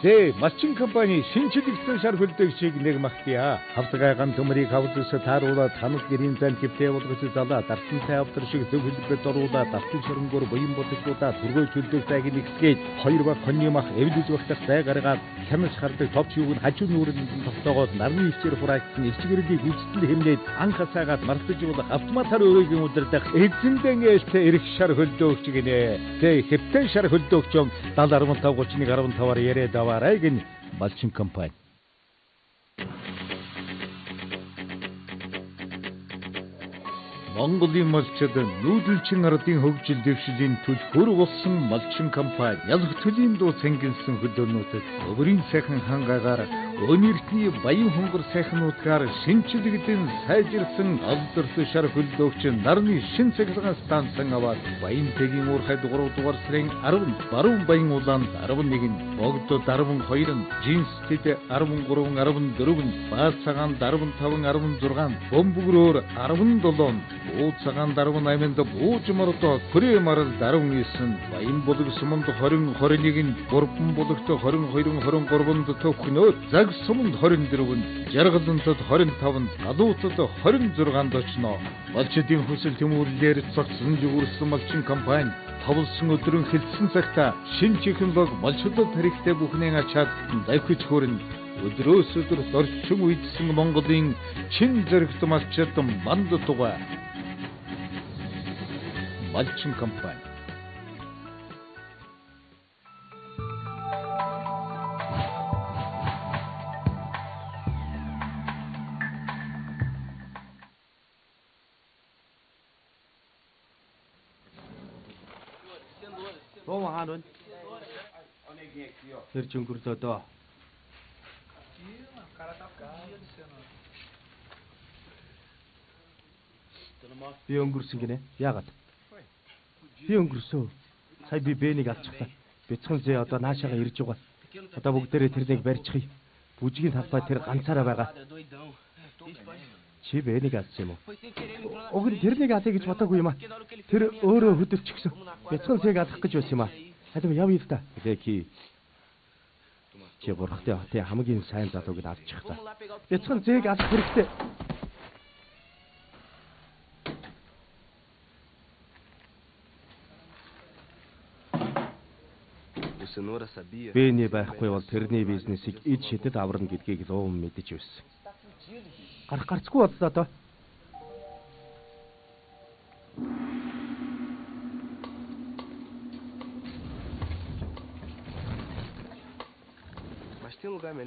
Зэ Малчин компани шинэчлэгдсэн шар хөлдөөгчийг нэг магтъя. Хавтгай гам төмрийг хавдас тааруулаад ханал гэрийн зан хэвлээ болгож залаа дартантай авдар шиг зөв хөлбөд оруулаад алтан шоронгоор буян бодогдуудаа түргөөж хөлдөөх зайг нэгсгээд хоёр баг хоньны мах эвлэж багтах зай гаргаад хянаж хардаг товч юуг нь хажуу нүүрэнд нь тогтоогоод нарны ичээр хураагдсан элчгэрлийг гүйцэтгэл хэмнээд анх хасаагаад мартаж болох автоматар өөрийн удирдах эзэндэн ээлтэй эрх шар хөлдөөгч гинэ. Зэ хэвтэн шар хөлдөөгч 70 15 31 15-аар яриад аваарай гин Малчин компани. Монголын малчид нүүдэлчин ардын хөгжил дэвшлийн түлхүүр болсон Малчин компани ялх төлийн дуу цэнгэнсэн хөдөөнүүдэд өвөрийн сайхан хангаагаар өн эртний баян хонгор сайхнуудгаар шинэчлэгдэн сайжирсан алдарт шар хөлдөөгч нарны шин цахилгаан станцан аваад Баянтэгийн уурхайд 3 дугаар сарын 10-нд Баруун Баян улаанд 11-нд Богдод 12-нд Жинстэд 13 14-нд Баал цагаанд 15 16-нд Бөмбөгрөөр 17-нд Буу цагаанд 18-нд Бууж мордоо Хүрээ марал 19-нд Баян булаг суманд 20 21-нд Бурбан булагт 22 23-нд Төвхнөө Цаг суманд 24-нд Жаргалантад 25-нд Галуутад 26-нд очно. Малчдын хүсэл тэмүүллээр цогцсон зүгүүрсэн Малчин компани товлсон өдрөн хэлсэн цагта шинэ технологи малчлал тарихтай бүхнээ ачаад давхиж хөрнө. Өдрөөс өдөр орчин үйдсэн Монголын чин зэрэгт малчид манд тугай. Малчин компани. Луу хаана вэ? Тэр өнгөрлөө дөө. Би өнгөрсөн гинэ. Яагаад? Би өнгөрсөн. Сая би Бэнийг алчихлаа. Бяцхан зээ одоо наашаага ирж байгаа. Одоо бүгдээрээ тэрнийг барьчихъя. Бүжгийн талбай тэр ганцаараа байгаа. Чи Бэнийг алсан юм уу? Уг нь тэрнийг алъя гэж бодоогүй юм аа. Тэр өөрөө хөдөлчихсөн. Бяцхан зээг алах гэж байсан юм аа. Халим явъя л да. Леки. Чи бурхтай хотын хамгийн сайн залууг нь авчихлаа. Бяцхан зээг алах хэрэгтэй. Бэни байхгүй бол тэрний бизнесийг ид шидэд аварна гэдгийг Луун мэдэж байсан. Гарах гарцгүй боллоо доо.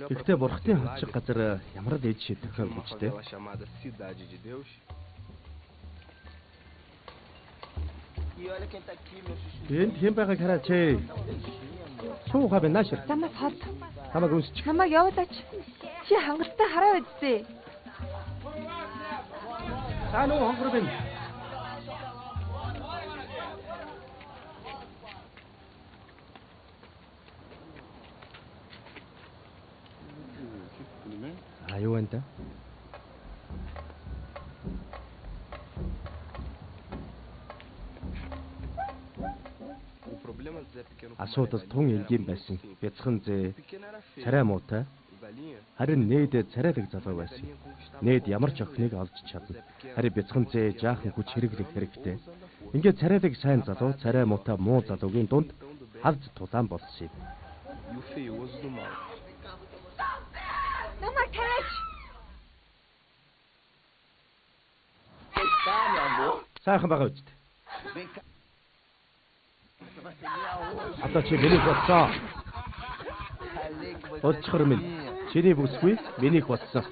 Гэхдээ бурхны хот шиг газар ямар л ид шидэх юм гэж дээ. Энд хэн байгааг хараач ээ. Суугаа бэ наашир. Замаас хол. Намайг үнсчих. Намайг явуулаач. Чи хангалттай хараа үстээ. Та нүү хонгор байна. А юу вэ? байна да. Асуудал тун энгийн байсан. Бяцхан зээ, царай муутай. Харин нээд царайлаг залуу байсан. Нээд ямар ч охиныг олж чадна. Харин бяцхан зээ жаахан хүч хэрэглэх хэрэгтэй. Ингээд царайлаг сайн залуу, царай муутай муу залуугийн дунд халз тулаан болсон юм. Намайг тавиач. Сайхан байгаа үст. Одоо чи миний болсон. Болцохор минь чиний бүсгүй минийх болсон.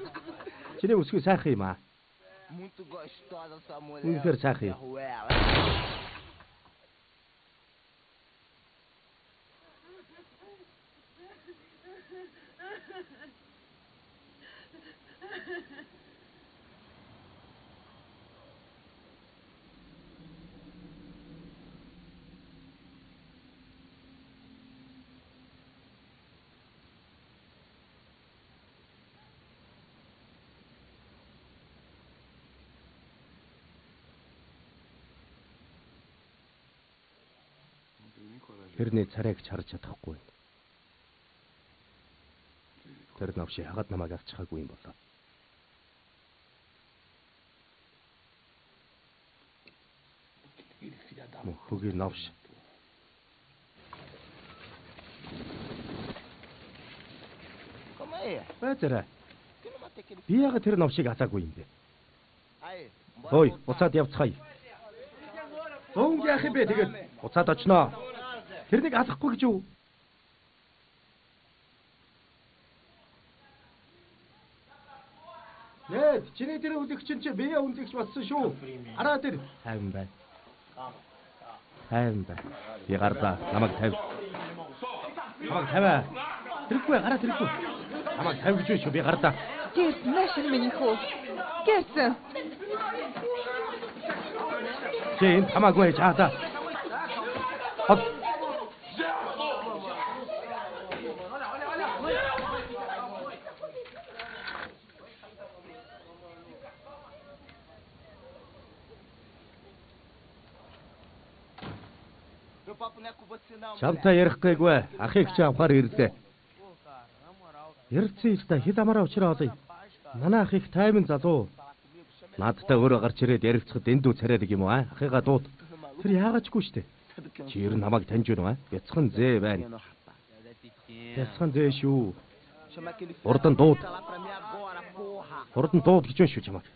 Чиний бүсгүй сайхан юм аа. Үнэхээр сайхан юм. Тэрний царайг ч харж чадахгүй. Тэр новш яагаад намайг авчихаагүй юм болоо? Мөхөгийн новш. Байцаарай. Би яагаад тэр новшийг алаагүй юм бэ? Ой, буцаад явцгаая. Бөөн яах юм бэ тэгээд буцаад очноо. Тэрнийг алахгүй гэж юу? Нээд, чиний тэр үлэгч чинь бие үнэлэгч болсон шүү. Хараа тэр. Тайван бай. Тайван бай. Би гарлаа. Намайг тавь. Намайг тавиа. Тэргүй гараа тэргүй. Намайг тавь гэж шүү. Би гарлаа. Гэрсэн наашир миний хүү. Гэрсэн. Чи энд хамаагүй чаада. Хот. Чамтай ярих гээгүй. Ахыг чи авахар ирлээ. Ярилцсан л да хэл амаараа учраа олъё. Манай ах их таймын залуу. Наадтай өөрөө гарч ирээд ярилцахад энд үү царайлаг юм уу аа? Ахыгаа дууд. Тэр яагаачгүй штэ. Чи ер нь намайг таньж байна уу аа? Бяцхан зээ байна. Бяцхан зээ шүү. Хурдан дууд. Хурдан дууд гэж байна шүү чамайг.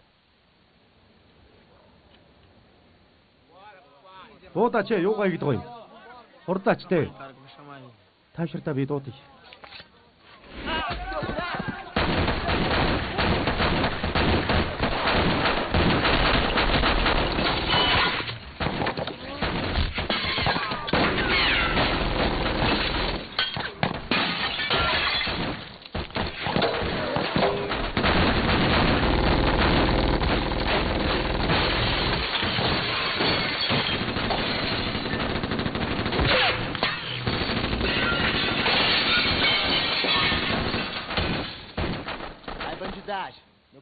Дуудаач юугаа хийдэг юм? Хурдаач тэ. Тааширтаа би дуудъя.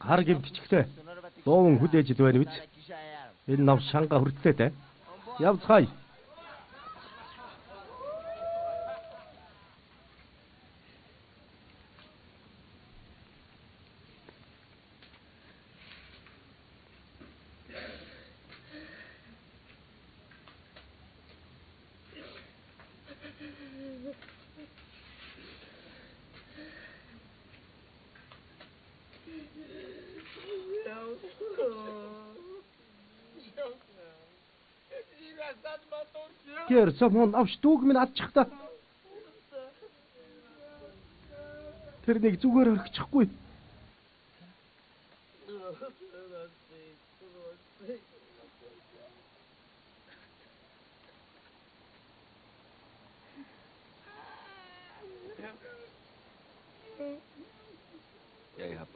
Хар гимтчихлээ. Дуун хүлээж ил байна биз? Энэ нов шанга хүртлээ дээ. Явцгаая. Гэрсэн мөн авч дүүг минь алчихлаа. Тэрнийг зүгээр орхичихгүй.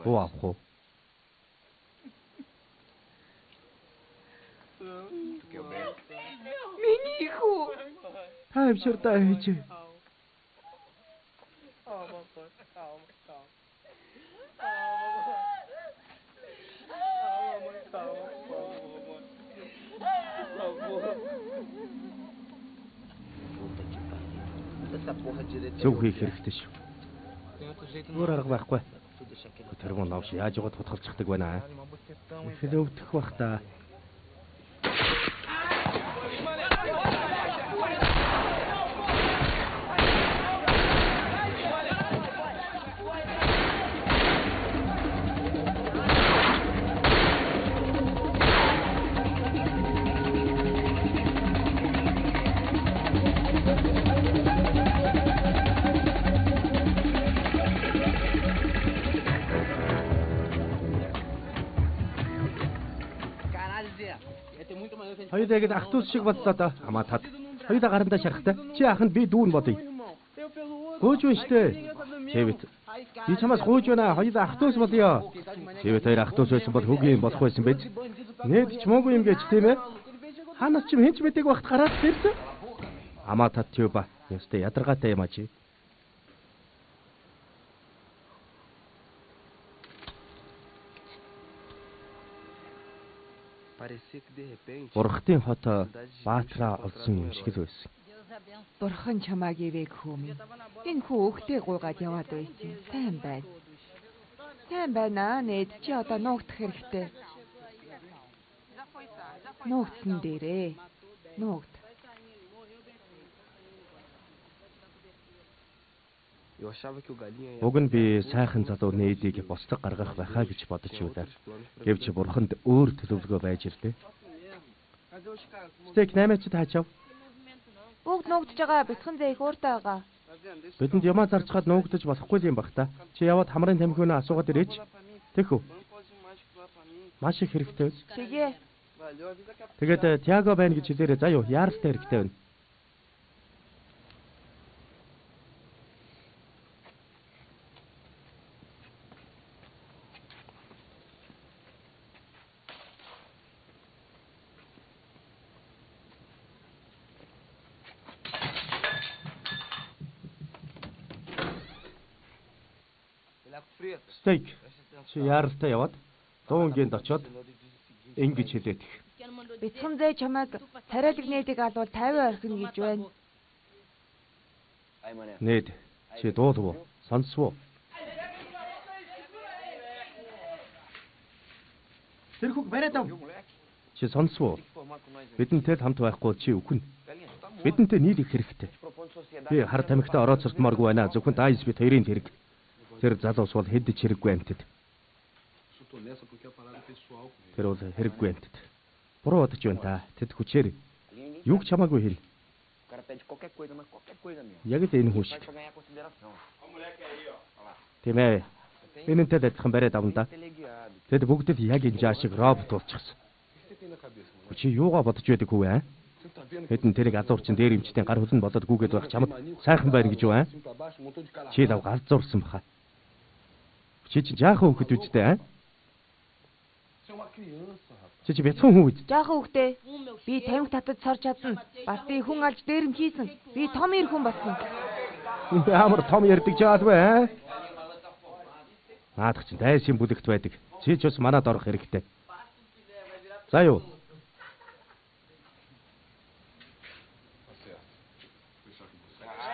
Буу авах уу? Миний хүү. Тайвширдаа ээж. Зөв хийх хэрэгтэй шүү. Өөр арга байхгүй. Тэр мөн новш яаж яваад хутгалчихдаг байна. Их л өвдөх бах та. Хоёулаа яг ах дүүс шиг боллоо доо. Хамаа тат. Хоёулаа гарандаа шарахтай. Чи ах нь би дүүн бодъё. Гүйж байна штэ. Чэвит. Би чамаас гүйж байна. Хоёулаа ах дүүс болъё. Чэвит хоёр ах дүүс байсан бол хөгийн болох байсан биз? Нээд ч муугүй юм гэж тийм ээ. Ханаас ч юм хэн ч мэдээг багт гараад ирсэн. Хамаа тат чүба. Ёстой ядаргаатай юм а чи. Бурхтын хот Баатраа олсон юм шиг л байсан. Бурхан чамааг ивэг хүү минь. Энэ хүү өгтөө гуйгаад яваад байсан. Сайн байна. Сайн байна нээд чи одоо нуугдах хэрэгтэй. Нуугдсан дээрээ. Нуугд. Уг нь би сайхан залуу нээдийг босдог гаргах байхаа гэж бодож байлаа. Гэвч бурханд өөр төлөвлөгөө байж ирлээ. Стейк 8-д хаачав. Бүгд нуугдж байгаа. Бяцхан зээ их ууртай байгаа. Бидэнд ямаа зарчхад нуугдаж болохгүй юм бах та. Чи яваад хамрын тамхиунаа асуугаад ирээч. Тэхүү. Маш их хэрэгтэй биз? Тэгээ. Тэгээд Тиаго байна гэж хэлээрэй. За юу, яаралтай хэрэгтэй байна. Стейк. Чи яаралтай яваад дуунгийн очоод ингэж хэлээдэх. Бяцхан зээ чамайг царайлаг нээдийг алвал 50 орхино гэж байна. Нээд чи дуулав уу? Сонсов уу? Тэр хүүг бариад ав. Чи сонсов уу? Бидэнтэй л хамт байхгүй чи үхэн. Бидэнтэй нийлэх хэрэгтэй. Би хар тамхитай орооцолдмооргүй байна. Зөвхөн Дайс бит хоёрын хэрэг. Тэр залуус бол хэд ч хэрэггүй амьтад. Тэр бол хэрэггүй амьтад. Буруу бодож байна та. Тэд хүчээр юуг чамаагүй хэл. Яг л энэ хүн шиг. Тийм ээ. Энэнтэй л адилхан бариад авна да. Тэд бүгд л яг энэ жаа шиг робот болчихсон. Чи юугаа бодож байдаг хүү аа? Хэдэн тэрийг азуурчин дээр эмчтэн гар хүлэн болоод гүгээд байх чамд сайхан байна гэж юу аа? Чи лав галзуурсан баха. Чи чинь жаахан хүүхэд үсттэй аа? Чи чи бяцхан хүн үст. Жаахан хүүхдээ би тамхи татаж сорж чадна. Бас би хүн алж дээрэм хийсэн. Би том эр хүн болсон. Ямар том ярьдаг жаал вэ аа? Наадах чинь дайсын бүлэгт байдаг. Чи ч бас манад орох хэрэгтэй. За юу?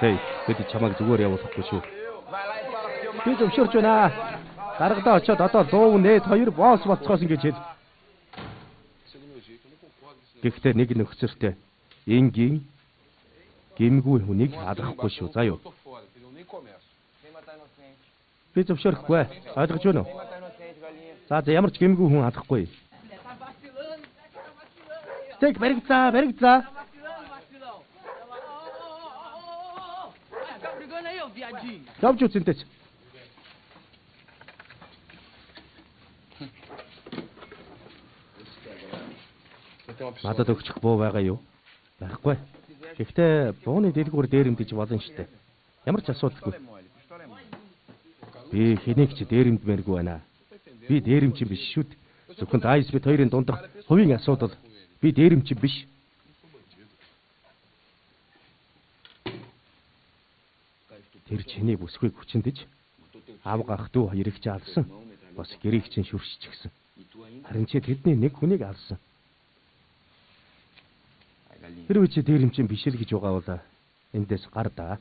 Стейк, бид чамайг зүгээр явуулахгүй шүү. Би зөвшөөрч байна. Даргадаа очиод одоо 100 нээд 2 босс болцгоосон гэж хэл. Гэхдээ нэг нөхцөлтэй энгийн гэмгүй хүнийг алгахгүй шүү. За юу? Би зөвшөөрөхгүй. Ойлгож байна уу? За за ямар ч гэмгүй хүн алахгүй. Стейк баригдлаа, баригдлаа. Явж үзэнтэйч. Надад өгчих буу байгаа юу? Байхгүй. Гэхдээ бууны дэлгүүр дээрэмдэж болно штэ. Ямар ч асуудалгүй. Би хэнийг ч дээрэмдмээргүй байна. Би дээрэмчин биш шүү дээ. Зөвхөн Дайс бит хоёрын дундах хувийн асуудал. Би дээрэмчин биш. Тэр чиний бүсгүй хүчиндэж авга ах дүү хоёрыг ч алсан. Бас гэрийг чинь шүршчихсэн. Харин чи тэдний нэг хүнийг алсан. Хэрвээ чи дээрэмчин биш л гэж байгаа бол эндээс гар даа.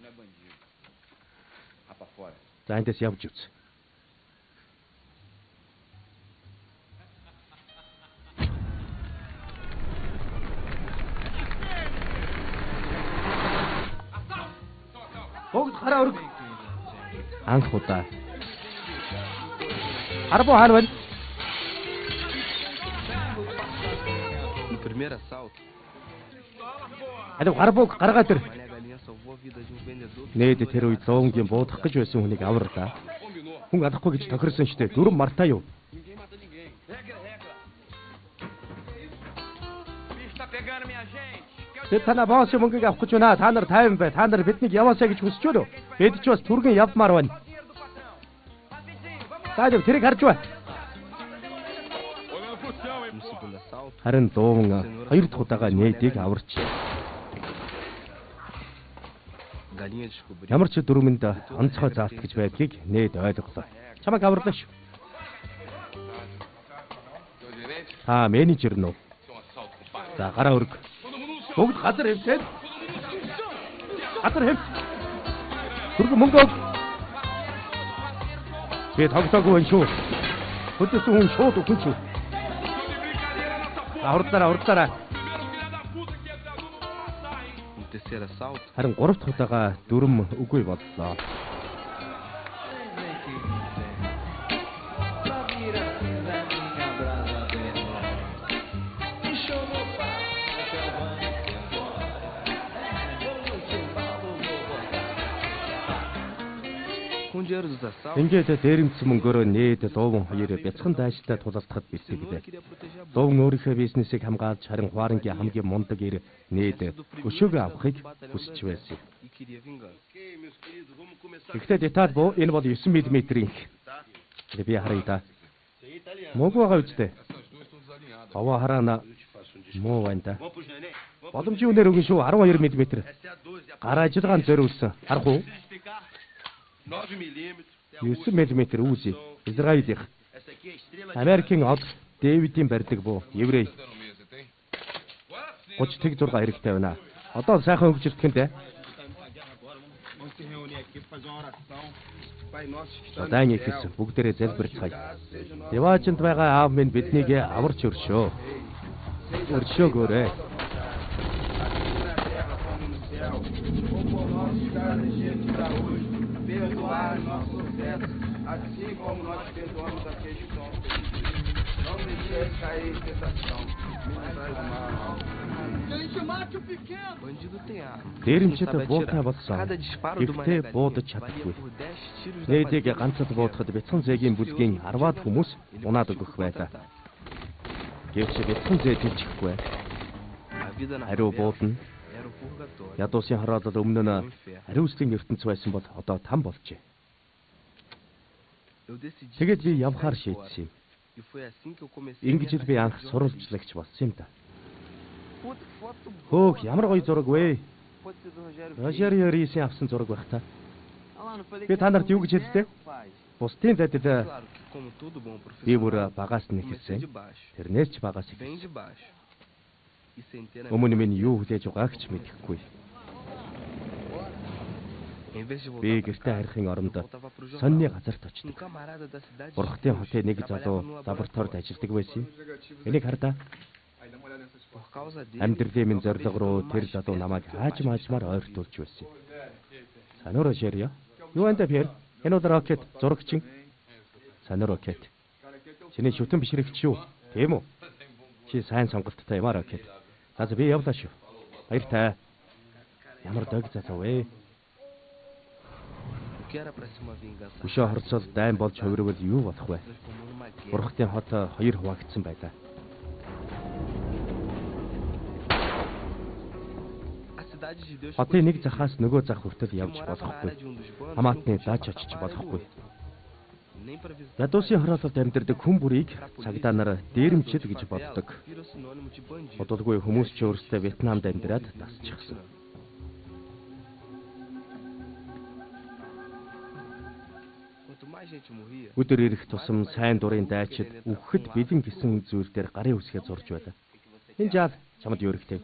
За эндээс явж үз. Бүгд гараа өрг. Анх удаа. Харбуу хаана байна? Алив гарбууг гаргаад ир. Нээд тэр үед луунгийн буудах гэж байсан хүнийг аварлаа. Хүн алахгүй гэж тохирсон штэ. Дүрэм мартаа юу? Бид танаа босс мөнгийг авах гэж байна. Та нар тайван бай. Та нар биднийг яваасаа гэж хүсэж байна уу? Бид ч бас түргэн явмаар байна. За тэрийг харж бай. Харин лууван хоёр дахь удаага нээдийг аварч. Ямар ч дүрмэнд онцгой заалт гэж байдгийг нээд ойлголоо. Чамайг аварлаа шүү. Та менежер нь үү? За гараа өрг. Бүгд газар хэвтээд. Газар хэвт. Түргэн мөнгө өг. Би тогтоогүй байна шүү. Хөдөлсөн хүн шууд үхэн шүү. За хурдлаараа хурдлаараа. Харин 3 дахь удаага дүрэм үгүй боллоо. Ингээд дээрэмдсэн мөнгөөрөө нээд лууван хоёр бяцхан дайчтай тулалдахад бэлтгэлээ. Лууван өөрийнхөө бизнесийг хамгаалж харин хуарангийн хамгийн мундаг эр нээд өшөөгөө авахыг хүсэж байсан. Гэхдээ деталь буу энэ бол 9 мм-ийн. Би харъя да. Муугүй байгаа үстэй. Овоо хараана муу байна да. Боломжийн үнээр өгнө шүү 12 мм. Гар ажиллагаанд зориулсан. Харах уу? 9 мм үүсье. Израилийн. Америкийн од Дэвидийн барьдаг буу. Еврей. 30.6 хэрэгтэй байна. Одоо сайхан хөгжилтгэнтэй. Дайн ихэс бүгдээрээ залбирцгаая. Диваажинд байгаа аав минь биднийг аварч өршөө. Өршөөгөөрэй. Perdoar nossos ofensas, assim como nós perdoamos aqueles que são ofendidos. Não nos deixes cair em tentação, mas livrai do mal. Дээрэмчид буутай болсон. Гэхдээ буудаж чадахгүй. Нээдийг ганцад буудахад бяцхан зээгийн бүлгийн 10-аад хүмүүс унаад өгөх байлаа. Гэвч бяцхан зээ тэлчихгүй. Хариу буудна. Ядуусын хороолол өмнө нь хариуцлагын ертөнц байсан бол одоо там болжээ. Тэгээд би явхаар шийдсэн юм. Ингэж л би анх сурвалжлагч болсон юм да. Хөөх ямар гоё зураг вэ? Рожерио Рисийн авсан зураг байх та. Би та нарт юу гэж хэллээ? Бусдын задил би бүр багаас нь эхэлсэн. Тэрнээс ч багаас эхэлсэн. Өмнө минь юу хүлээж байгааг ч мэдэхгүй. Би гэртээ харихын оронд сонины газарт очдог. Бурхтын хотын нэг залуу лабораторид ажилладаг байсан юм. Энийг хардаа. Амьдралын минь зорилго руу тэр залуу намайг хаажим хаажмаар ойртуулж байсан юм. Сануур Шерио. Юу анда Пьер? Энэ бол рокет зурагчин. Сануур рокет. Чиний шүтэн бишрэгч юу? Тийм үү? Чи сайн сонголттой юм аа рокет. За би явлаа шүү. Баяртай. Ямар дог залуу вэ? Өшөө хорцол дайн болж хувирвал юу болох вэ? Бурхтын хот хоёр хуваагдсан байлаа. Хотын нэг захаас нөгөө зах хүртэл явж болохгүй. Хамаатны даач очиж болохгүй. Ядуусын хороололд амьдардаг хүн бүрийг цагдаа нар дээрэмчил гэж боддог. Бодолгүй хүмүүс ч өөрсдөө Вьетнамд амьдраад дасчихсан. Өдөр ирэх тусам сайн дурын дайчид үхэхэд бэлэн гэсэн зүйл дээр гарын үсгээ зурж байлаа. Энэ жаал чамд юу хэрэгтэй?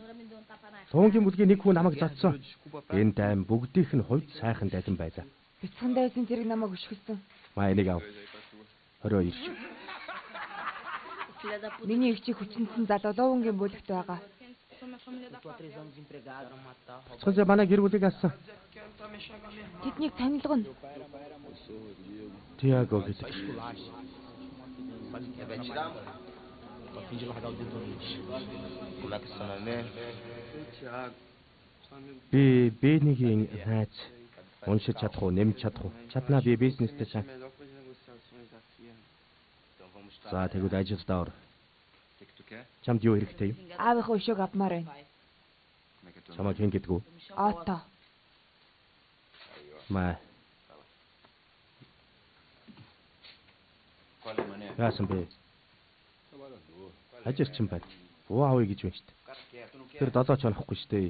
Туунгийн бүлгийн нэг хүн намайг зодсон. Энэ дайм бүгдийнх нь хувьд сайхан дайдан байлаа. Бяцхан дайсан зэрэг намайг өшгөлсөн. Маа энийг ав. 22 шүү. Миний эгчийг хүчнэсэн залуу Луувангийн бүлэгт байгаа. Бяцхан зээ манай гэр бүлийг ассан. Тэднийг танилгана. Тиаго гэдэг. Би Бэнигийн найз. Уншиж чадах уу, нэмж чадах уу? Чаднаа, би бизнестэй чам. За тэгвэл ажилдаа ор. Чамд юу хэрэгтэй юм? Аавынхаа өшөөг авмаар байна. Чамайг хэн гэдэг вэ? Ото. Маа. Яасан бэ? Ажилчин байна. Буу авъя гэж байна шүү дээ. Тэр 7 ч онохгүй шүү дээ.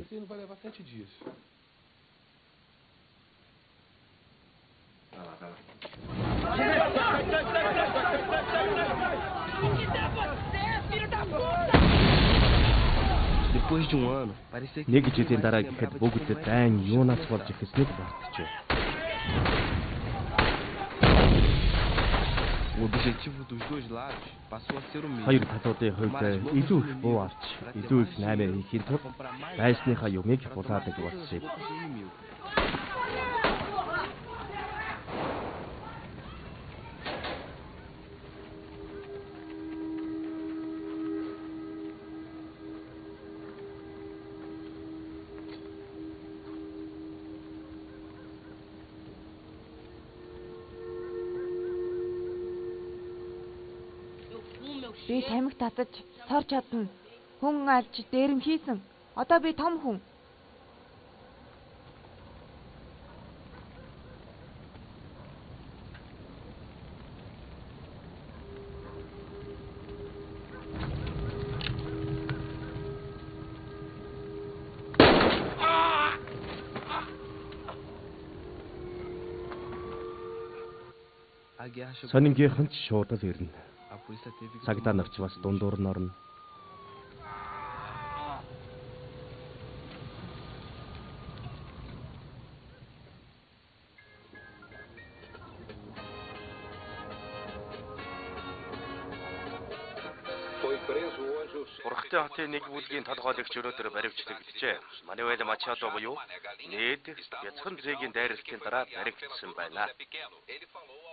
Нэг жилийн дараа гэхэд бүгд дайн юунаас болж эхэлснийг мартчихв. Хоёр талуудын хувьд илүү их буу авч, илүү их наймаа хийхийн тулд байсныхаа юмыг булаадаг болсон юм. Би тамхи татаж, сор чадна. Хүн алж, дээрэм хийсэн. Одоо би том хүн. Сонингийнхэн ч шууд л ирнэ. Цагдаа нар ч бас дундуур нь орно. Бурхтай хотын нэг бүлгийн толгойлогч өнөөдөр баривчлагджээ. Мануэль Мачадо буюу Нед бяцхан зээгийн дайралтын дараа баригдсан байна.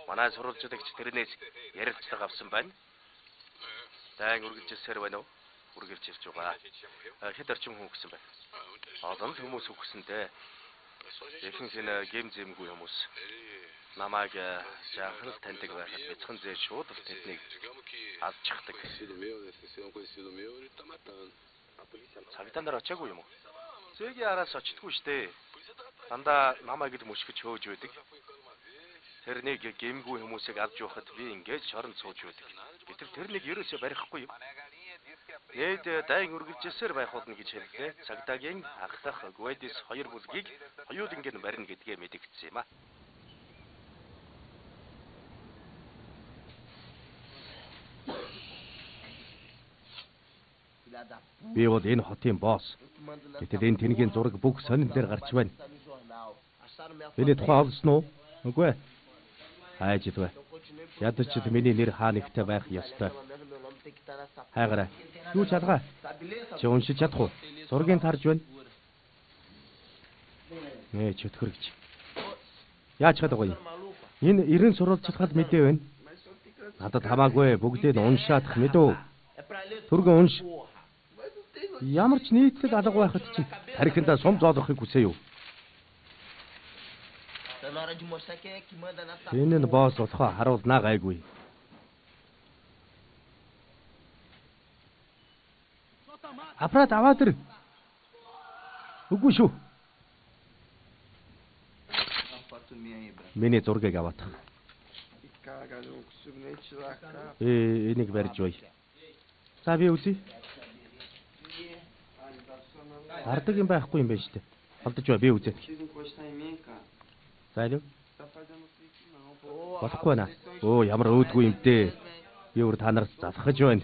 Манай сурвалжлагч тэрнээс ярилцлага авсан байна. Дайн үргэлжилсээр байна уу? Үргэлж ирж байгаа. Хэд орчим хүн өгсөн бэ? Олон л хүмүүс өгсөн дээ. Ихэнх нь гэм зэмгүй хүмүүс. Намайг жаахан л таньдаг байхад бяцхан зээ шууд л тэднийг алчихдаг. Цагдаа нар очиагүй юм уу? Зээгийн араас очдоггүй штэ. Дандаа намайг л мөшгөж хөөж байдаг. Тэрнийг гэмгүй хүмүүсийг авч явахад би ингэж шоронд сууж байдаг. Гэтэл тэрнийг ерөөсөө барихгүй юм. Нээд дайн үргэлжилсээр байх болно гэж хэллээ. Цагдаагийн ах дах Гведис хоёр бүлгийг хоёуланг нь барина гэдгээ мэдэгдсэн юм а. Би бол энэ хотын босс. Гэтэл энэ тэнгийн зураг бүх сонин дээр гарч байна. Миний тухай олсон уу? Үгүй ээ. Хайж илвэ. Ядаж ч миний нэр хаа нэгтэй байх ёстой. Хайгараа. Юу чалгаа? Чи уншиж чадах уу? Зургийг тарж байна. Нэ чөтгөр гэж. Яаж чадах вэ? Энэ 90 сурвалжлагад мэдээ байна. Надад хамаагүй бүгдийг нь уншаадах мэдв. Түргэн унш. Ямар ч нийтлэл алга байхад чинь тархиндаа сум зоолохыг хүсэв юу? Энэ нь босс болохоо харуулнаа гайгүй. Аппарат аваад ир. Үгүй шүү. Миний зургийг аваад. Энийг барьж бай. За би үзье. Дардаг юм байхгүй юм байна шүү дээ. Холдож бай, би үзье. За илүү. Болохгүй байна. Өө ямар өөдгүй юм дээ. Би өөр та нараас залхаж байна.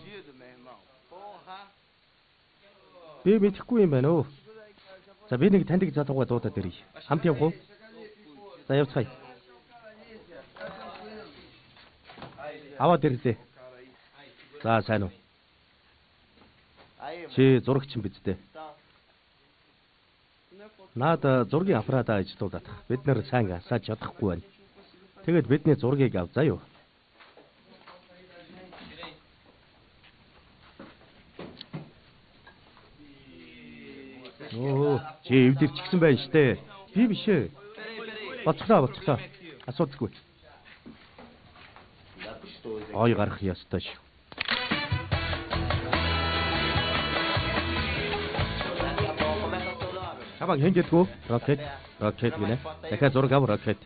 Би мэдэхгүй юм байна өө. За би нэг таньдаг залуугаа дуудаад ирье. Хамт явах уу? За явцгаая. Аваад ирлээ. За сайн уу. Чи зурагч юм биз дээ. Наад зургийн аппаратаа ажилуулад бид нэр сайн асааж чадахгүй байна. Тэгээд бидний зургийг ав заа юу. Оо, чи эвдэрчихсэн байна штэ. Би биш ээ. Боцглоо, боцглоо. Асуудалгүй. Ой гарах ёстой шүү. Чамайг хэн гэдгүү? Рокет, Рокет гинэ. Дахиад зураг ав Рокет.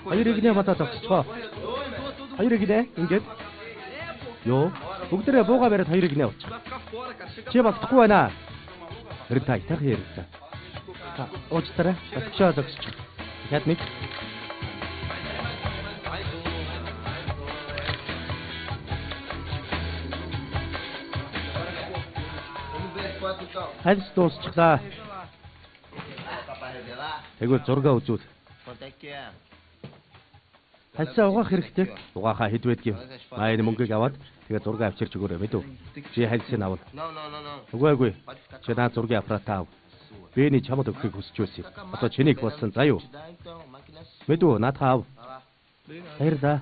Хоёрыг нэ мадаа зогсчихоо. Хоёрыг нэ ингээд. Йоо, бүгдээрээ бууга бариад хоёрыг нэ уучих. Чи багтахгүй байна. Тэр та итах ярилцаа. Та уучлаарай. Зогсоо зогсчих. Дахиад нэг. Хальс дуусчихлаа. Тэгвэл зургаа үзүүл. Хальсаа угаах хэрэгтэй. Угаахаа хэд байдгийг. Маа энэ мөнгийг аваад тэгээ зургаа авчирч өгөөрэй мэдв. Чи хальсыг авна. Үгүй үгүй. Чи наа зургийн аппаратаа ав. Би нэг чамд өгөхийг хүсэж байсан юм. Одоо чинийх болсон заа юу? Мэдв наадхаа ав. Баярлалаа.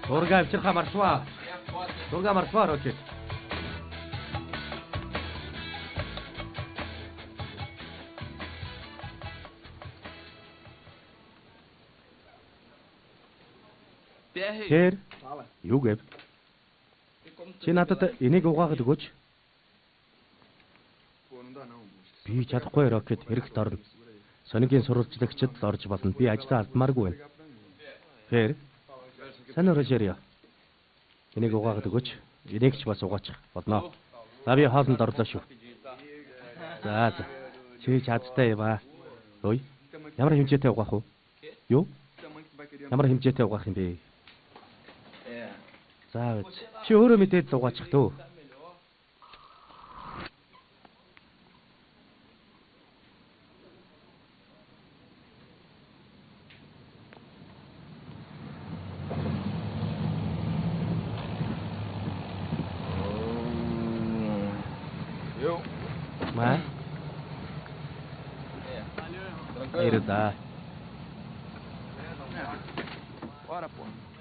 Зургаа авчирхаа маршваа. Зургаа маршваа Рокет. Тэр юу гэв? Чи надад энийг угаагаад өгөөч. Би чадахгүй Рокет хэрэгт орно. Сонигийн сурвалжлагчид л орж болно. Би ажлаа алдмааргүй байна. Тэр сайн Рожерио. Энийг угаагаад өгөөч. Энийг ч бас угаачих болно. За би хоолнд орлоо шүү. За за. Чи чадтай юм аа. Ой. Ямар хэмжээтэй угаах вэ? Юу? Ямар хэмжээтэй угаах юм бэ? За үз. Чи өөрөө мэдээд л угаачих дөө. Маа. Баярлалаа.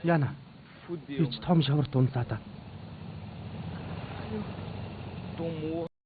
Яна. Би ч том шаварт унлаа да. Tomou.